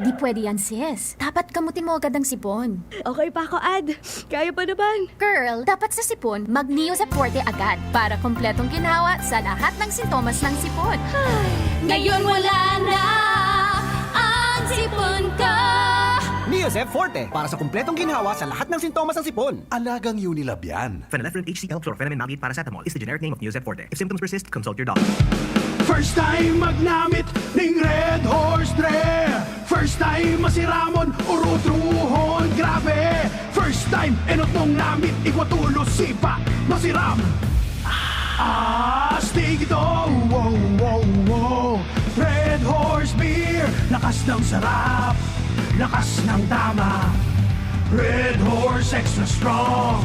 Di pwede yan, sis. Dapat kamutin mo agad ang sipon. Okay pa ako, Ad. Kaya pa naman. Girl, dapat sa sipon, mag-Neozep Forte agad para kompletong ginhawa sa lahat ng sintomas ng sipon. Ngayon wala na ang sipon ko. Neozep Forte para sa kompletong ginhawa sa lahat ng sintomas ng sipon. Alagang Unilab yan. Phenylephrine H C L chlorphenamine maleate paracetamol is the generic name of Neozep Forte. If symptoms persist, consult your doctor. First time magnamit ning Red Horse Dre. First time masiramon, urutruhon, grabe. First time, enot mong namit, igwa tulos, sipa, masiram. Astig ito, wow, wow, wow. Red Horse Beer, lakas ng sarap, lakas ng tama. Red Horse Extra Strong,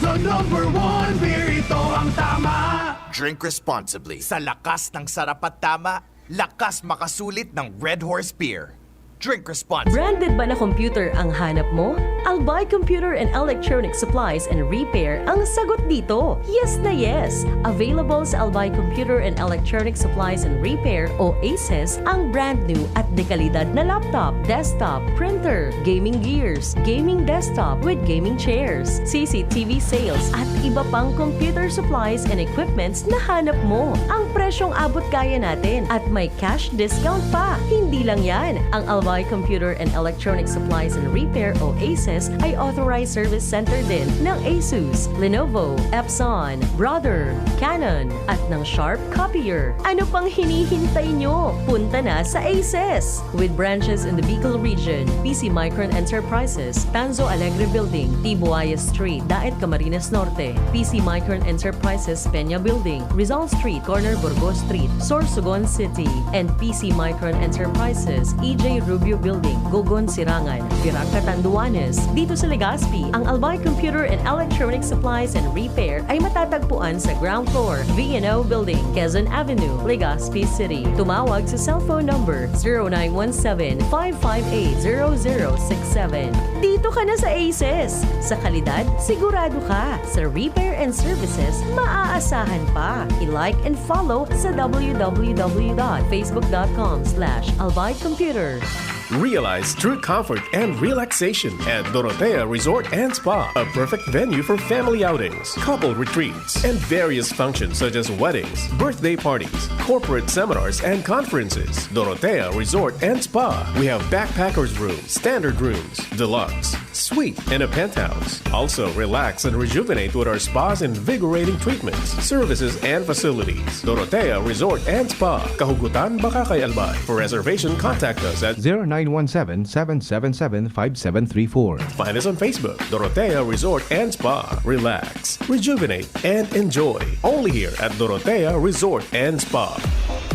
the number one beer, ito ang tama. Drink responsibly. Sa lakas ng sarap at tama, lakas makasulit ng Red Horse Beer. Drink responsibly. Branded ba na computer ang hanap mo? Albay Computer and Electronic Supplies and Repair ang sagot dito. Yes na yes! Available sa Albay Computer and Electronic Supplies and Repair o ACES ang brand new at dekalidad na laptop, desktop, printer, gaming gears, gaming desktop with gaming chairs, C C T V sales at iba pang computer supplies and equipments na hanap mo. Ang presyong abot kaya natin at may cash discount pa. Hindi lang yan. Ang Albay Computer and Electronic Supplies and Repair o ACES ay authorized service center din ng Asus, Lenovo, Epson, Brother, Canon, at ng Sharp Copier. Ano pang hinihintay nyo? Punta na sa ACES! With branches in the Bicol region, P C Micron Enterprises, Tanzo Alegre Building, Tibuaya Street, Daet, Camarines Norte, P C Micron Enterprises, Peña Building, Rizal Street, corner Burgos Street, Sorsogon City, and P C Micron Enterprises, E J Rubio Building, Gogon, Sirangan, Virac, Catanduanes. Dito sa Legazpi, ang Albay Computer and Electronic Supplies and Repair ay matatagpuan sa ground floor, V and O Building, Quezon Avenue, Legazpi City. Tumawag sa cellphone number zero nine one seven, five five eight, zero zero six seven. Dito ka na sa ACES! Sa kalidad, sigurado ka. Sa repair and services, maaasahan pa. I-like and follow sa w w w dot facebook dot com slash albay computer. Realize true comfort and relaxation at Dorotea Resort and Spa, a perfect venue for family outings, couple retreats, and various functions such as weddings, birthday parties, corporate seminars, and conferences. Dorotea Resort and Spa. We have backpackers room, standard rooms, deluxe, suite, and a penthouse. Also, relax and rejuvenate with our spa's invigorating treatments, services, and facilities. Dorotea Resort and Spa, Kahugutan, Bacacay, Albay. For reservation, contact us at zero nine nine one seven, seven seven seven, five seven three four. Find us on Facebook, Dorotea Resort and Spa. Relax, rejuvenate, and enjoy. Only here at Dorotea Resort and Spa.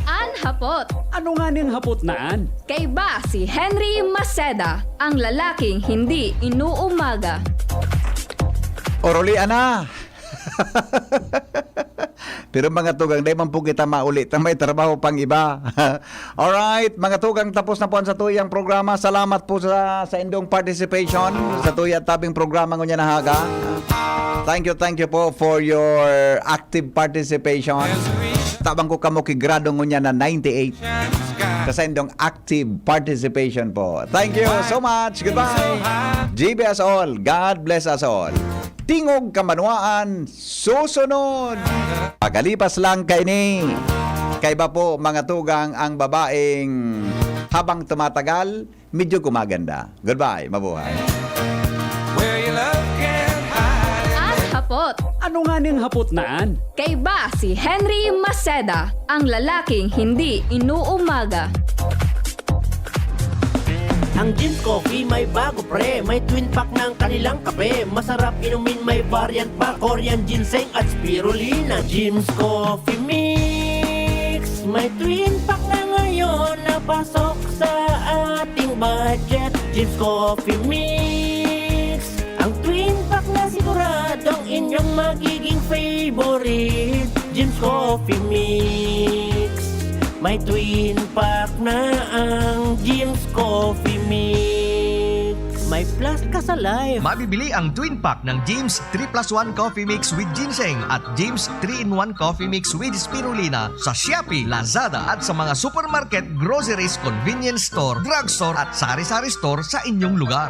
An hapot. Ano nga ning hapot na an? Kaiba si Henry Maceda, ang lalaking hindi inuumaga. Orolian na! Pero mga tugang, dai man po kita mauli ta may trabaho pang iba. Alright, mga tugang, tapos na po ang satuyang programa. Salamat po sa sa indong participation sa tuya tabing programa ngunyan na haga. Thank you, thank you po for your active participation. Tabang ko kamo ki grado ngunyan na ninety-eight. Sa indong active participation po. Thank you so much. Goodbye. G B us all. God bless us all. Tingog Kamanwaan, susunod. Pagalipas lang kaini. Kaiba po, mga tugang, ang babaeng habang tumatagal, medyo gumaganda. Goodbye, mabuhay. An hapot. Ano nga ning hapot na an? Kaiba si Henry Maceda, ang lalaking hindi inuumaga. Ang Jim's Coffee may bago pre, may twin pack ng kanilang kape. Masarap inumin, may variant pa, Korean ginseng at spirulina. Jim's Coffee Mix, may twin pack na ngayon na pasok sa ating budget. Jim's Coffee Mix, ang twin pack na siguradong inyong magiging favorite. Jim's Coffee Mix, may twin pack na ang Jim's Coffee Mix. May plus ka sa life. Mabibili ang twin pack ng Jim's three plus one Coffee Mix with Ginseng at Jim's three in one Coffee Mix with Spirulina sa Shopee, Lazada at sa mga supermarket, groceries, convenience store, drugstore at sari-sari store sa inyong lugar.